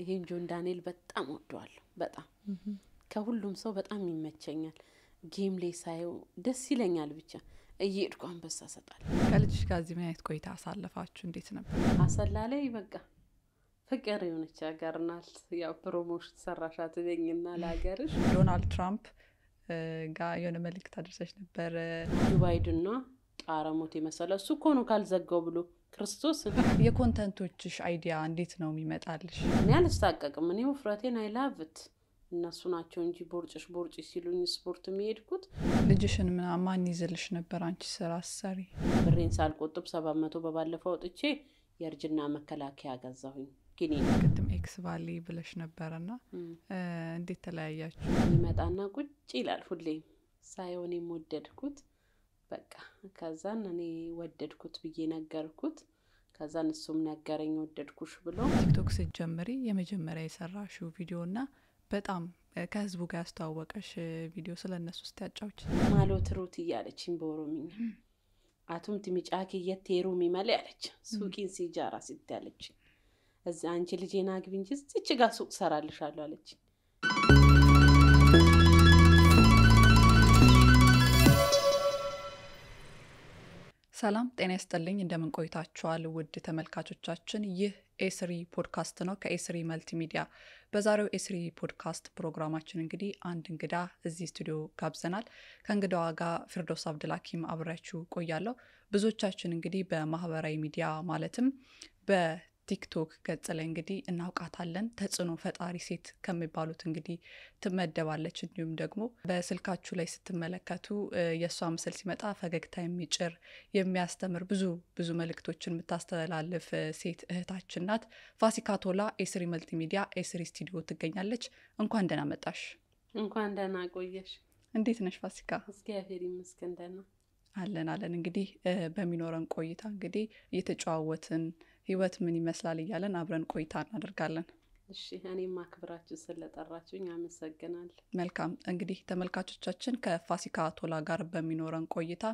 ይሄን ጆን ዳንኤል በጣም ወደዋለሁ። በጣም ከሁሉም ሰው በጣም ይመቸኛል። Game ላይ ሳየው ደስ ይለኛል። ብቻ እየሄድኩ አንበሳ እሰጣለሁ። ከልጅሽ ጋር እዚህ ምን አይነት ቆይታ አሳለፋችሁ? እንዴት ነበር? አሰላ ላይ በቃ ፍቅር የሆነች ሀገር ናት። ያው promotion ሰራሻት በኝና ለሀገርሽ። ዶናልድ ትራምፕ ጋር የሆነ መልእክት አድርሰሽ ነበር። ዱባይድና ጣረ ሞት የመሰለ እሱ እኮ ነው ካልዘጋው ብሎ ክርስቶስ። የ content ኦችሽ idea እንዴት ነው የሚመጣልሽ? እኔ አልሳቀቅም። እኔ ውፍረቴን I love it። እነሱ ናቸው እንጂ ቦርጭሽ ቦርጭ ሲሉኝ ስፖርት የሚሄድኩት። ልጅሽን ምናምን ማን ይዝልሽ ነበር አንቺ ስራ ስትሰሪ? ብሬን ሳልቆጥብ 700 በባለፈው አውጥቼ የእርጅና መከላከያ ገዛሁኝ። ግን ቅድም ex ባሌ ብለሽ ነበረና እንዴት ተለያያችሁ? ይመጣና ቁጭ ይላል ሁሌም ሳየው እኔም ወደድኩት። በቃ ከዛን እኔ ወደድኩት ብዬ ነገርኩት። ከዛን እሱም ነገረኝ ወደድኩሽ ብሎ። ቲክቶክ ስትጀምሪ የመጀመሪያ የሰራሽው ቪዲዮ እና በጣም ከህዝቡ ጋር ያስተዋወቀሽ ቪዲዮ ስለ እነሱ እስቲ አጫውቺ። Maaloo ትሩት እያለችኝ በኦሮምኛ atumti mucaa kiyyatti heerumi malee አለች። Suuqiin sii ijaara sitti አለች። እዚ አንቺ ልጄን አግቢ እንጂ እዚች ጋር ሱቅ ሰራልሻለሁ አለች። ሰላም ጤና ይስጥልኝ። እንደምን ቆይታችኋል ውድ ተመልካቾቻችን? ይህ ኤስሪ ፖድካስት ነው ከኤስሪ መልቲ ሚዲያ። በዛሬው ኤስሪ ፖድካስት ፕሮግራማችን እንግዲህ አንድ እንግዳ እዚህ ስቱዲዮ ጋብዘናል። ከእንግዳዋ ጋር ፊርዶስ አብድልሐኪም አብሬያችሁ ቆያለሁ። ብዙዎቻችን እንግዲህ በማህበራዊ ሚዲያ ማለትም በቲክቶክ ገጽ ላይ እንግዲህ እናውቃታለን። ተጽዕኖ ፈጣሪ ሴት ከሚባሉት እንግዲህ ትመደባለች። እንዲሁም ደግሞ በስልካችሁ ላይ ስትመለከቱ የእሷ ምስል ሲመጣ ፈገግታ የሚጭር የሚያስተምር ብዙ ብዙ መልእክቶችን የምታስተላልፍ ሴት እህታችን ናት። ፋሲካ ቶላ ኤስሪ መልቲ ሚዲያ ኤስሪ ስቱዲዮ ትገኛለች። እንኳን ደህና መጣሽ። እንኳን ደህና ቆየሽ። እንዴት ነሽ ፋሲካ? እግዚአብሔር ይመስገን ደህና አለን አለን። እንግዲህ በሚኖረን ቆይታ እንግዲህ እየተጨዋወትን ህይወት ምን ይመስላል እያለን አብረን ቆይታ እናደርጋለን። እሺ፣ እኔም አክብራችሁ ስለጠራችሁኝ አመሰግናለሁ። መልካም እንግዲህ ተመልካቾቻችን ከፋሲካ ቶላ ጋር በሚኖረን ቆይታ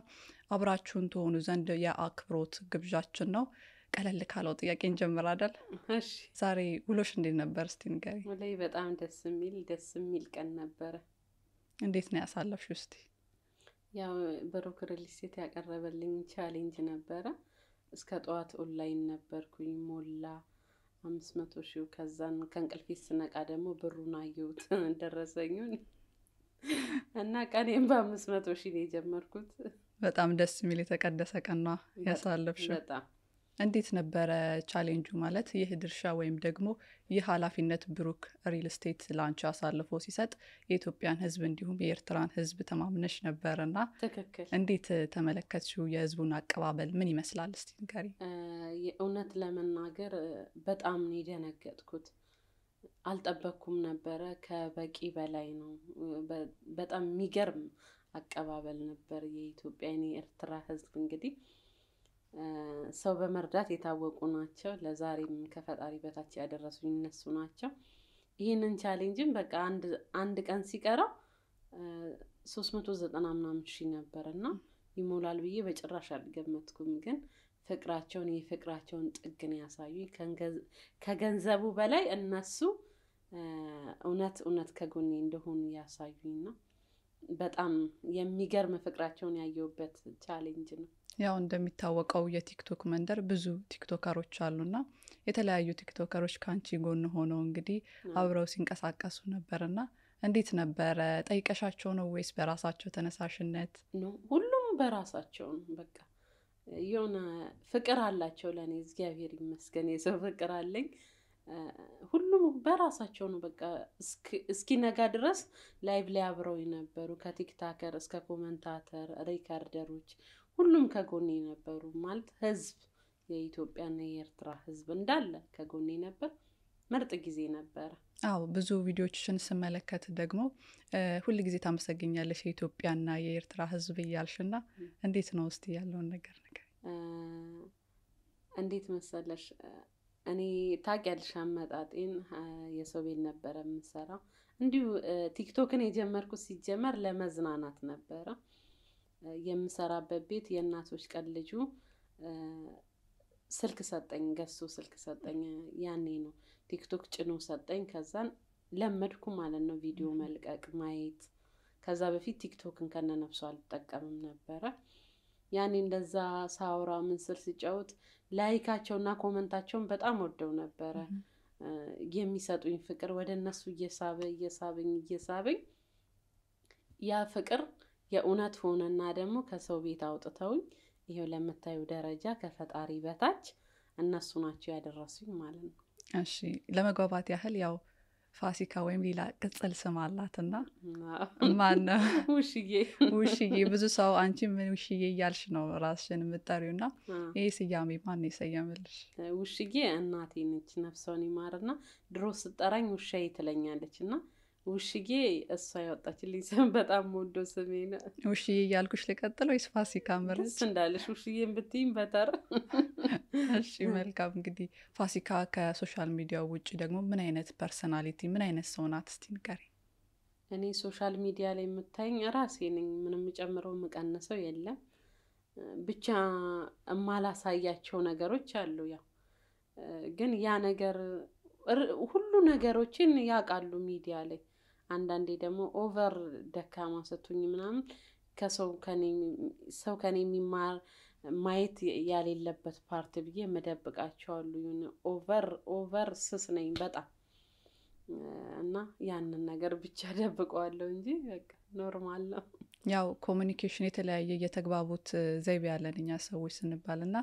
አብራችሁን ትሆኑ ዘንድ የአክብሮት ግብዣችን ነው። ቀለል ካለው ጥያቄ እንጀምር አይደል? እሺ። ዛሬ ውሎሽ እንዴት ነበር? እስቲ ንገሪ። ውሎዬ በጣም ደስ የሚል ደስ የሚል ቀን ነበረ። እንዴት ነው ያሳለፍሽው? እስቲ። ያው ብሩክ ሪል ስቴት ያቀረበልኝ challenge ነበረ። እስከ ጠዋት ኦንላይን ነበርኩኝ። ሞላ 500 ሺው። ከዛን ከእንቅልፌ ስነቃ ደግሞ ብሩን አየሁት ደረሰኙን እና ቀኔም በ500 ሺህ ነው የጀመርኩት። በጣም ደስ የሚል የተቀደሰ ቀን ነው ያሳለፍሽው። በጣም። እንዴት ነበረ ቻሌንጁ? ማለት ይህ ድርሻ ወይም ደግሞ ይህ ኃላፊነት ብሩክ ሪል ስቴት ለአንቺ አሳልፎ ሲሰጥ የኢትዮጵያን ሕዝብ እንዲሁም የኤርትራን ሕዝብ ተማምነሽ ነበርና ትክክል። እንዴት ተመለከትሽው? የሕዝቡን አቀባበል ምን ይመስላል? እስቲ ንገሪ። የእውነት ለመናገር በጣም ነው የደነገጥኩት። አልጠበቅኩም ነበረ። ከበቂ በላይ ነው። በጣም የሚገርም አቀባበል ነበር። የኢትዮጵያን የኤርትራ ሕዝብ እንግዲህ ሰው በመርዳት የታወቁ ናቸው። ለዛሬም ከፈጣሪ በታች ያደረሱኝ እነሱ ናቸው። ይህንን challenge ን በቃ አንድ ቀን ሲቀረው 390 ምናምን ሺህ ነበር እና ይሞላል ብዬ በጭራሽ አልገመትኩም። ግን ፍቅራቸውን የፍቅራቸውን ጥግን ያሳዩኝ። ከገንዘቡ በላይ እነሱ እውነት እውነት ከጎኔ እንደሆኑ ያሳዩኝ ነው። በጣም የሚገርም ፍቅራቸውን ያየሁበት challenge ነው። ያው እንደሚታወቀው የቲክቶክ መንደር ብዙ ቲክቶከሮች አሉና የተለያዩ ቲክቶከሮች ከአንቺ ጎን ሆነው እንግዲህ አብረው ሲንቀሳቀሱ ነበርና እንዴት ነበረ? ጠይቀሻቸው ነው ወይስ በራሳቸው ተነሳሽነት? ነው ሁሉም በራሳቸው ነው። በቃ የሆነ ፍቅር አላቸው ለእኔ እግዚአብሔር ይመስገን የሰው ፍቅር አለኝ። ሁሉም በራሳቸው ነው። በቃ እስኪነጋ ድረስ live ላይ አብረው የነበሩ ከ TikToker እስከ commentator፣ recorder ኦች ሁሉም ከጎኔ ነበሩ። ማለት ህዝብ የኢትዮጵያና የኤርትራ ህዝብ እንዳለ ከጎኔ ነበር። ምርጥ ጊዜ ነበረ። አዎ፣ ብዙ ቪዲዮዎችን ስመለከት ደግሞ ሁል ጊዜ ታመሰግኛለሽ የኢትዮጵያና የኤርትራ ህዝብ እያልሽና እንዴት ነው እስቲ ያለውን ነገር ነገር እንዴት መሰለሽ፣ እኔ ታውቂያለሽ አመጣጤን የሰው ቤት ነበረ የምሰራው። እንዲሁ ቲክቶክን የጀመርኩት ሲጀመር ለመዝናናት ነበረ። የምሰራበት ቤት የእናቶች ቀን ልጁ ስልክ ሰጠኝ፣ ገዝቶ ስልክ ሰጠኝ። ያኔ ነው ቲክቶክ ጭኖ ሰጠኝ። ከዛን ለመድኩ ማለት ነው ቪዲዮ መልቀቅ ማየት። ከዛ በፊት ቲክቶክን ከነነፍሱ አልጠቀምም ነበረ። ያኔ እንደዛ ሳውራ ምን ስል ሲጫወት like ኣቸውና comment ኣቸውን በጣም ወደው ነበረ። የሚሰጡኝ ፍቅር ወደ እነሱ እየሳበ እየሳበኝ እየሳበኝ ያ ፍቅር የእውነት ሆነና ደግሞ ከሰው ቤት አውጥተውኝ ይሄው ለምታዩ ደረጃ ከፈጣሪ በታች እነሱ ናቸው ያደረሱኝ ማለት ነው። እሺ፣ ለመግባባት ያህል ያው ፋሲካ ወይም ሌላ ቅጽል ስም አላትና ማን ነው? ውሽዬ። ውሽዬ። ብዙ ሰው አንቺ ምን ውሽዬ እያልሽ ነው ራስሽን የምጠሪው እና ይህ ስያሜ ማን ነው የሰየመልሽ? ውሽዬ እናቴ ነች፣ ነፍሷን ይማርና ድሮ ስጠራኝ ውሻዬ ትለኛለች እና ውሽዬ እሷ ያወጣችልኝ ስም በጣም ወዶ ስሜ ነው። ውሽዬ እያልኩሽ ልቀጥል ወይስ ፋሲካ ምረጭ? ደስ እንዳለሽ ውሽዬን ብትይኝ better። እሺ መልካም። እንግዲህ ፋሲካ ከ social media ው ውጭ ደግሞ ምን አይነት personality፣ ምን አይነት ሰው ናት? እስቲ ንገሪኝ። እኔ social media ላይ የምታይኝ ራሴ ነኝ። ምንም የምጨምረው የምቀንሰው የለም። ብቻ የማላሳያቸው ነገሮች አሉ። ያው ግን ያ ነገር ሁሉ ነገሮችን ያውቃሉ ሚዲያ ላይ። አንዳንዴ ደግሞ over ደካማ ስትሆኝ ምናምን ከሰው ሰው ከኔ የሚማር ማየት ያሌለበት part ብዬ የምደብቃቸው አሉ። over over ስስ ነኝ በጣም እና ያንን ነገር ብቻ ደብቀዋለሁ እንጂ በቃ normal ነው። ያው communication የተለያየ የተግባቦት ዘይቤ ያለን እኛ ሰዎች ስንባል እና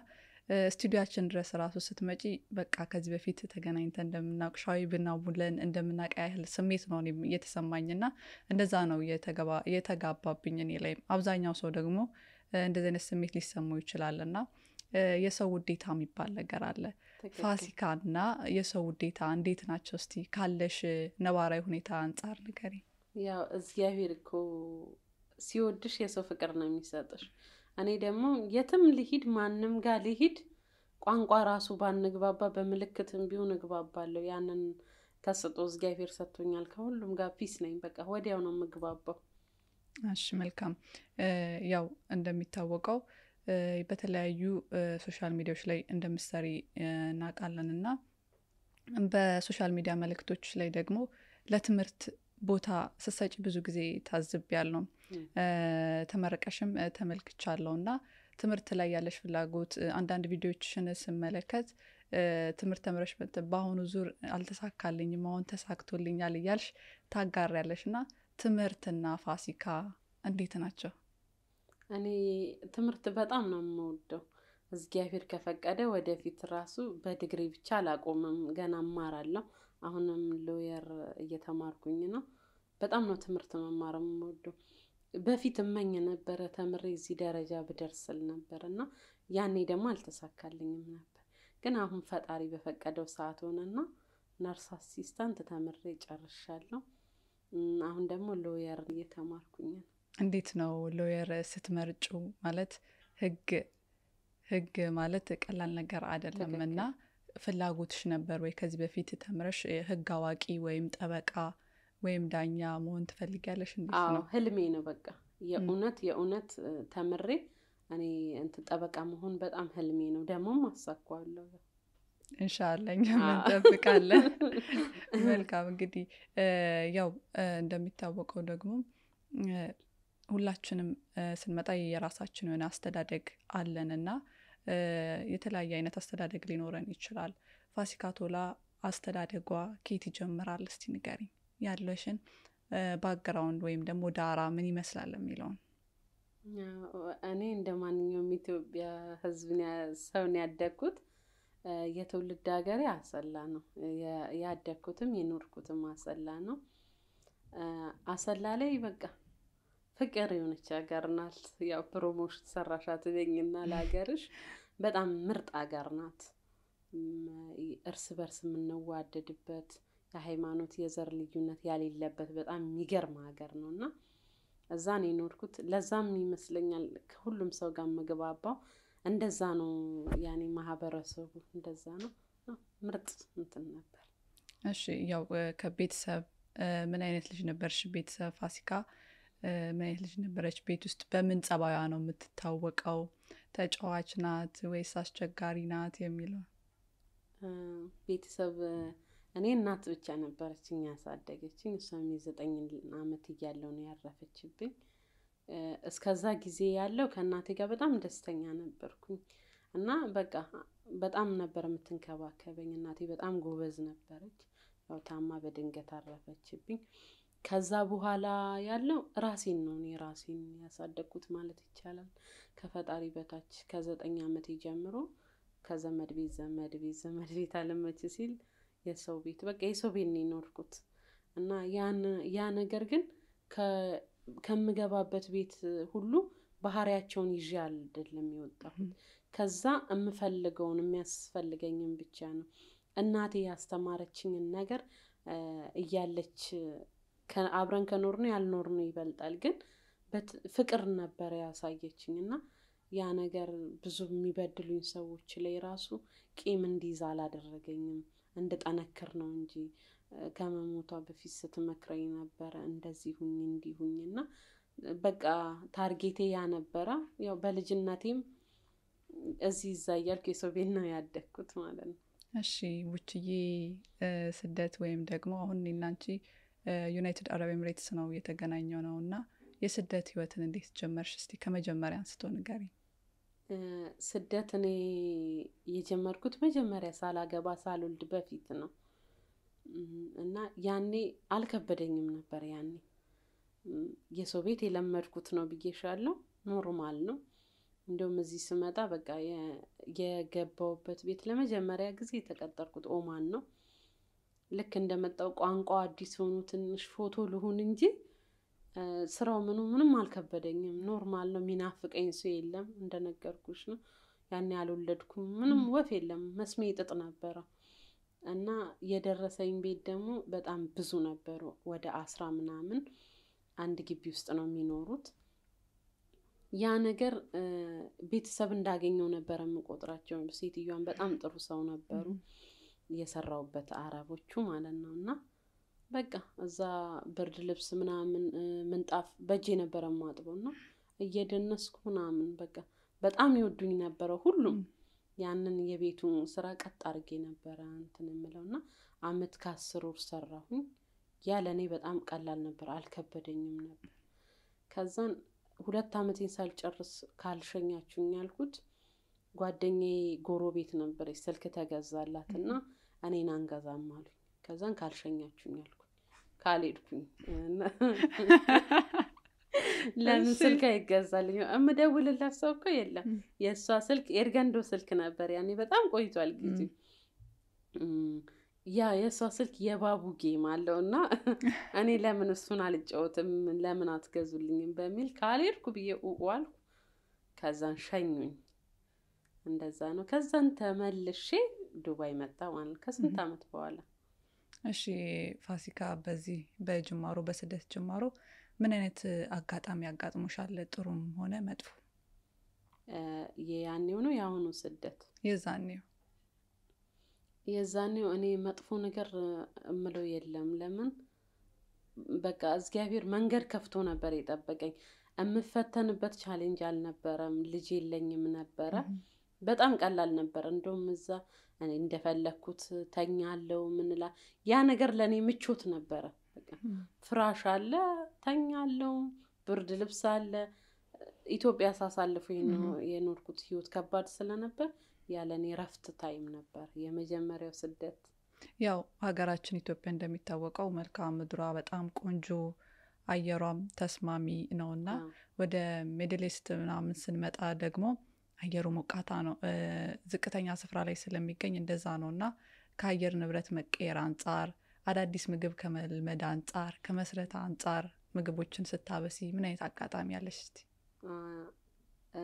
ስቱዲያችን ድረስ ራሱ ስትመጪ በቃ ከዚህ በፊት ተገናኝተን እንደምናውቅ ሻይ ቡና ብለን እንደምናውቅ ያህል ስሜት ነው እየተሰማኝ እና እንደዛ ነው የተጋባብኝ እኔ ላይም። አብዛኛው ሰው ደግሞ እንደዚህ አይነት ስሜት ሊሰማው ይችላል እና የሰው ውዴታ የሚባል ነገር አለ። ፋሲካና የሰው ውዴታ እንዴት ናቸው? እስቲ ካለሽ ነባራዊ ሁኔታ አንጻር ንገሪ። ያው እግዚአብሔር እኮ ሲወድሽ የሰው ፍቅር ነው የሚሰጥሽ። እኔ ደግሞ የትም ልሂድ ማንም ጋር ልሂድ ቋንቋ ራሱ ባንግባባ በምልክትም ቢሆን እግባባለሁ። ያንን ተሰጥኦ እግዚአብሔር ሰጥቶኛል። ከሁሉም ጋር peace ነኝ። በቃ ወዲያው ነው የምግባባው። እሺ መልካም። ያው እንደሚታወቀው በተለያዩ social media ዎች ላይ እንደምትሰሪ እናውቃለን እና በ social media መልእክቶች ላይ ደግሞ ለትምህርት ቦታ ስትሰጪ ብዙ ጊዜ ታዝቤያለሁ። ተመረቀሽም ተመልክቻለሁ እና ትምህርት ላይ ያለሽ ፍላጎት አንዳንድ ቪዲዮዎችሽን ስመለከት ትምህርት ተምረሽ በአሁኑ ዙር አልተሳካልኝም አሁን ተሳክቶልኛል እያልሽ ታጋሪያለሽ እና ትምህርትና ፋሲካ እንዴት ናቸው? እኔ ትምህርት በጣም ነው የምወደው። እግዚአብሔር ከፈቀደ ወደፊት ራሱ በዲግሪ ብቻ አላቆምም፣ ገና እማራለሁ። አሁንም lawyer እየተማርኩኝ ነው። በጣም ነው ትምህርት መማር የምወደው። በፊት እመኝ ነበረ ተምሬ እዚህ ደረጃ ብደርስል ነበር እና ያኔ ደግሞ አልተሳካልኝም ነበር። ግን አሁን ፈጣሪ በፈቀደው ሰዓት ሆነና nurse assistant ተምሬ ጨርሻለሁ። አሁን ደግሞ lawyer እየተማርኩኝ ነው። እንዴት ነው lawyer ስትመርጩ? ማለት ህግ ማለት ቀላል ነገር አይደለም እና ፍላጎትሽ ነበር ወይ? ከዚህ በፊት ተምረሽ ህግ አዋቂ ወይም ጠበቃ ወይም ዳኛ መሆን ትፈልጊያለሽ? እንዴት ነው? ህልሜ ነው በቃ የእውነት የእውነት ተምሬ እኔ እንትን ጠበቃ መሆን በጣም ህልሜ ነው። ደግሞም አሳካዋለሁ ኢንሻአላህ፣ እኛም እንጠብቃለን። መልካም። እንግዲህ ያው እንደሚታወቀው ደግሞ ሁላችንም ስንመጣ የራሳችን የሆነ አስተዳደግ አለንና የተለያየ አይነት አስተዳደግ ሊኖረን ይችላል። ፋሲካ ቶላ አስተዳደጓ ከየት ይጀምራል? እስቲ ንገሪኝ ያለሽን background ወይም ደግሞ ዳራ ምን ይመስላል የሚለውን። እኔ እንደ ማንኛውም ኢትዮጵያ ሕዝብ ሰውን ያደግኩት የትውልድ ሀገሬ አሰላ ነው። ያደግኩትም የኖርኩትም አሰላ ነው። አሰላ ላይ በቃ ፍቅር የሆነች ሀገር ናት። ያው promotion ሰራሻት በኝና ለሀገርሽ በጣም ምርጥ ሀገር ናት። እርስ በርስ የምንዋደድበት የሃይማኖት የዘር ልዩነት ያሌለበት በጣም የሚገርም ሀገር ነው እና እዛ ነው የኖርኩት። ለዛም ይመስለኛል ከሁሉም ሰው ጋር ምግባባው እንደዛ ነው። ያኔ ማህበረሰቡ እንደዛ ነው። ምርጥ እንትን ነበር። እሺ ያው ከቤተሰብ ምን አይነት ልጅ ነበርሽ? ቤተሰብ ፋሲካ ምን አይነት ልጅ ነበረች? ቤት ውስጥ በምን ጸባይዋ ነው የምትታወቀው? ተጫዋች ናት ወይስ አስቸጋሪ ናት የሚለው። ቤተሰብ እኔ እናት ብቻ ነበረችኝ ያሳደገችኝ። እሷም የ9 ዓመት እያለሁ ነው ያረፈችብኝ። እስከዛ ጊዜ ያለው ከእናቴ ጋር በጣም ደስተኛ ነበርኩኝ እና በቃ በጣም ነበር የምትንከባከበኝ። እናቴ በጣም ጎበዝ ነበረች። ያው ታማ በድንገት አረፈችብኝ። ከዛ በኋላ ያለው ራሴን ነው እኔ ራሴን ያሳደግኩት ማለት ይቻላል። ከፈጣሪ በታች ከ9 ዓመቴ ጀምሮ ከዘመድ ቤት ዘመድ ቤት ዘመድ ቤት አለመች ሲል የሰው ቤት በቃ የሰው ቤት ነው የኖርኩት እና ያ ነገር ግን ከምገባበት ቤት ሁሉ ባህሪያቸውን ይዤ አይደለም የወጣሁት። ከዛ የምፈልገውን የሚያስፈልገኝን ብቻ ነው። እናቴ ያስተማረችኝን ነገር እያለች አብረን ከኖርነው ያልኖርነው ይበልጣል፣ ግን ፍቅር ነበረ ያሳየችኝ እና ያ ነገር ብዙ የሚበድሉኝ ሰዎች ላይ ራሱ ቂም እንዲይዝ አላደረገኝም። እንድጠነክር ነው እንጂ ከመሞቷ በፊት ስትመክረኝ ነበረ እንደዚህ ሁኝ እንዲህ ሁኝ እና በቃ target ኤ ያ ነበረ። ያው በልጅነቴም እዚህ እዛ እያልኩ የሰው ቤት ነው ያደግኩት ማለት ነው። እሺ ቡችዬ፣ ስደት ወይም ደግሞ አሁን እኔና አንቺ ዩናይትድ አረብ ኤምሬትስ ነው የተገናኘው ነው እና የስደት ህይወትን እንዴት ጀመርሽ? እስቲ ከመጀመሪያ አንስቶ ንገሪኝ። ስደት እኔ የጀመርኩት መጀመሪያ ሳላገባ ሳልወልድ በፊት ነው እና ያኔ አልከበደኝም ነበር። ያኔ የሰው ቤት የለመድኩት ነው ብዬሻለሁ። Normal ነው። እንደውም እዚህ ስመጣ በቃ የገባሁበት ቤት ለመጀመሪያ ጊዜ የተቀጠርኩት ኦማን ነው። ልክ እንደመጣው ቋንቋ አዲስ ሆኖ ትንሽ ፎቶ ልሁን እንጂ ስራው ምኑ ምንም አልከበደኝም። Normal ነው። የሚናፍቀኝ ሰው የለም፣ እንደነገርኩሽ ነው። ያኔ አልወለድኩም፣ ምንም ወፍ የለም። መስሜ ጥጥ ነበረ እና የደረሰኝ ቤት ደግሞ በጣም ብዙ ነበሩ። ወደ 10 ምናምን አንድ ግቢ ውስጥ ነው የሚኖሩት። ያ ነገር ቤተሰብ እንዳገኘው ነበረ የምቆጥራቸው። ሴትዮዋን በጣም ጥሩ ሰው ነበሩ፣ የሰራውበት አረቦቹ ማለት ነው። እና በቃ እዛ ብርድ ልብስ ምናምን ምንጣፍ በእጄ ነበረ የማጥበው እና እየደነስኩ ምናምን በቃ በጣም ይወዱኝ ነበረ ሁሉም። ያንን የቤቱን ስራ ቀጥ አድርጌ ነበረ እንትን የምለው እና አመት ከ10 ወር ሰራሁኝ። ያ ለእኔ በጣም ቀላል ነበር፣ አልከበደኝም ነበር። ከዛን 2 ዓመቴን ሳልጨርስ ካልሸኛችሁኝ ያልኩት ጓደኛዬ ጎረቤት ነበረች፣ ስልክ ተገዛላት እና እኔን አንገዛም አሉኝ። ከዛን ካልሸኛችሁኝ አልኩኝ፣ ካልሄድኩኝ ለምን ስልክ አይገዛልኝ? እምደውልላት ሰው እኮ የለም። የእሷ ስልክ ኤርገንዶ ስልክ ነበር ያኔ፣ በጣም ቆይቷል ጊዜ። ያ የእሷ ስልክ የባቡ game አለው እና እኔ ለምን እሱን አልጫወትም ለምን አትገዙልኝም በሚል ካልሄድኩ ብዬ ኡኡ አልኩ። ከዛን ሸኙኝ። እንደዛ ነው። ከዛን ተመልሼ ዱባይ መጣ ማለት ከስንት ዓመት በኋላ። እሺ ፋሲካ፣ በዚህ በጅማሮ በስደት ጅማሮ ምን አይነት አጋጣሚ አጋጥሞሻል? ጥሩም ሆነ መጥፎ? የያኔው ነው የአሁኑ ስደት? የዛኔው። የዛኔው እኔ መጥፎ ነገር እምለው የለም። ለምን በቃ እግዚአብሔር መንገድ ከፍቶ ነበር የጠበቀኝ። የምፈተንበት challenge አልነበረም። ልጅ የለኝም ነበረ። በጣም ቀላል ነበር። እንደውም እዛ እኔ እንደፈለግኩት ተኛለው ምንላ ያ ነገር ለእኔ ምቾት ነበረ። በቃ ፍራሽ አለ ተኛለው፣ ብርድ ልብስ አለ። ኢትዮጵያ ሳሳልፉ የኖርኩት ህይወት ከባድ ስለነበር ያለኔ ረፍት time ነበር የመጀመሪያው ስደት። ያው ሀገራችን ኢትዮጵያ እንደሚታወቀው መልክዓ ምድሯ በጣም ቆንጆ አየሯም ተስማሚ ነውና ወደ Middle East ምናምን ስንመጣ ደግሞ አየሩ ሞቃታ ነው፣ ዝቅተኛ ስፍራ ላይ ስለሚገኝ እንደዛ ነው። እና ከአየር ንብረት መቀየር አንጻር፣ አዳዲስ ምግብ ከመልመድ አንጻር፣ ከመስረት አንጻር ምግቦችን ስታበሲ ምን አይነት አጋጣሚ አለሽ እስቲ?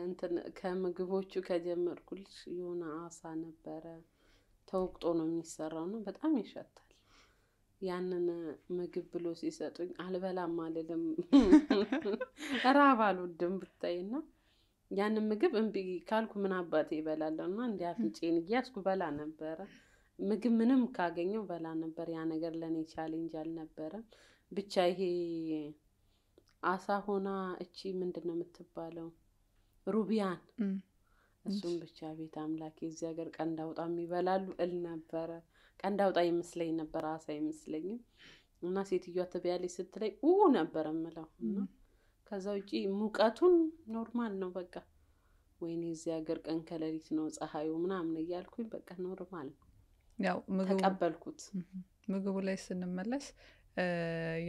እንትን ከምግቦቹ ከጀመርኩልሽ የሆነ አሳ ነበረ ተወቅጦ ነው የሚሰራው ነው፣ በጣም ይሸታል። ያንን ምግብ ብሎ ሲሰጡኝ አልበላም አልልም፣ ራብ አልወድም ብታይና ያንን ምግብ እምቢ ካልኩ ምን አባቴ እበላለሁ እና እንዲ አፍንጬን እያስኩ በላ ነበረ። ምግብ ምንም ካገኘው በላ ነበር። ያ ነገር ለእኔ challenge አልነበረም። ብቻ ይሄ አሳ ሆና እቺ ምንድን ነው የምትባለው ሩቢያን፣ እሱም ብቻ ቤት አምላኬ እዚህ ሀገር ቀንድ አውጣም ይበላሉ እል ነበረ። ቀንድ አውጣ ይመስለኝ ነበር፣ አሳ አይመስለኝም። እና ሴትዮዋ ትበያለሽ ስትለኝ ኡ ነበር የምለው። እና ከዛ ውጪ ሙቀቱን normal ነው በቃ። ወይኔ እዚህ ሀገር ቀን ከሌሊት ነው ፀሐዩ ምናምን እያልኩኝ በቃ normal ነው። ያው ተቀበልኩት። ምግቡ ላይ ስንመለስ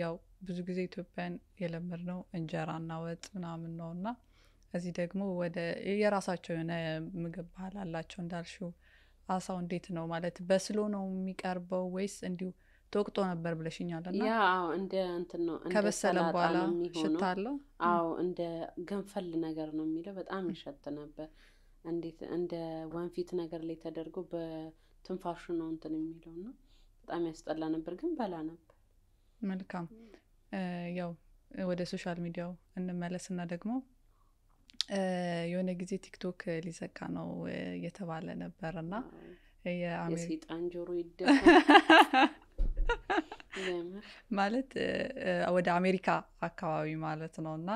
ያው ብዙ ጊዜ ኢትዮጵያን የለመድነው እንጀራና ወጥ ምናምን ነው፣ እና እዚህ ደግሞ ወደ የራሳቸው የሆነ ምግብ ባህል አላቸው። እንዳልሽው አሳው እንዴት ነው ማለት በስሎ ነው የሚቀርበው ወይስ እንዲሁ ተወቅጦ ነበር ብለሽኛል? እና ያ እንደ እንትን ነው፣ እንደ ከበሰለም ሰላጣ በኋላ ነው የሚሆነው። ሽታ አለው። አዎ፣ እንደ ገንፈል ነገር ነው የሚለው። በጣም ይሸት ነበር። እንዴት እንደ ወንፊት ነገር ላይ ተደርጎ በትንፋሹ ነው እንትን የሚለው፣ እና በጣም ያስጠላ ነበር፣ ግን በላ ነበር። መልካም። ያው ወደ social media ው እንመለስና ደግሞ የሆነ ጊዜ ቲክቶክ ሊዘጋ ነው እየተባለ ነበር፣ እና የሰይጣን ጆሮ ይደፋል። ማለት ወደ አሜሪካ አካባቢ ማለት ነው፣ እና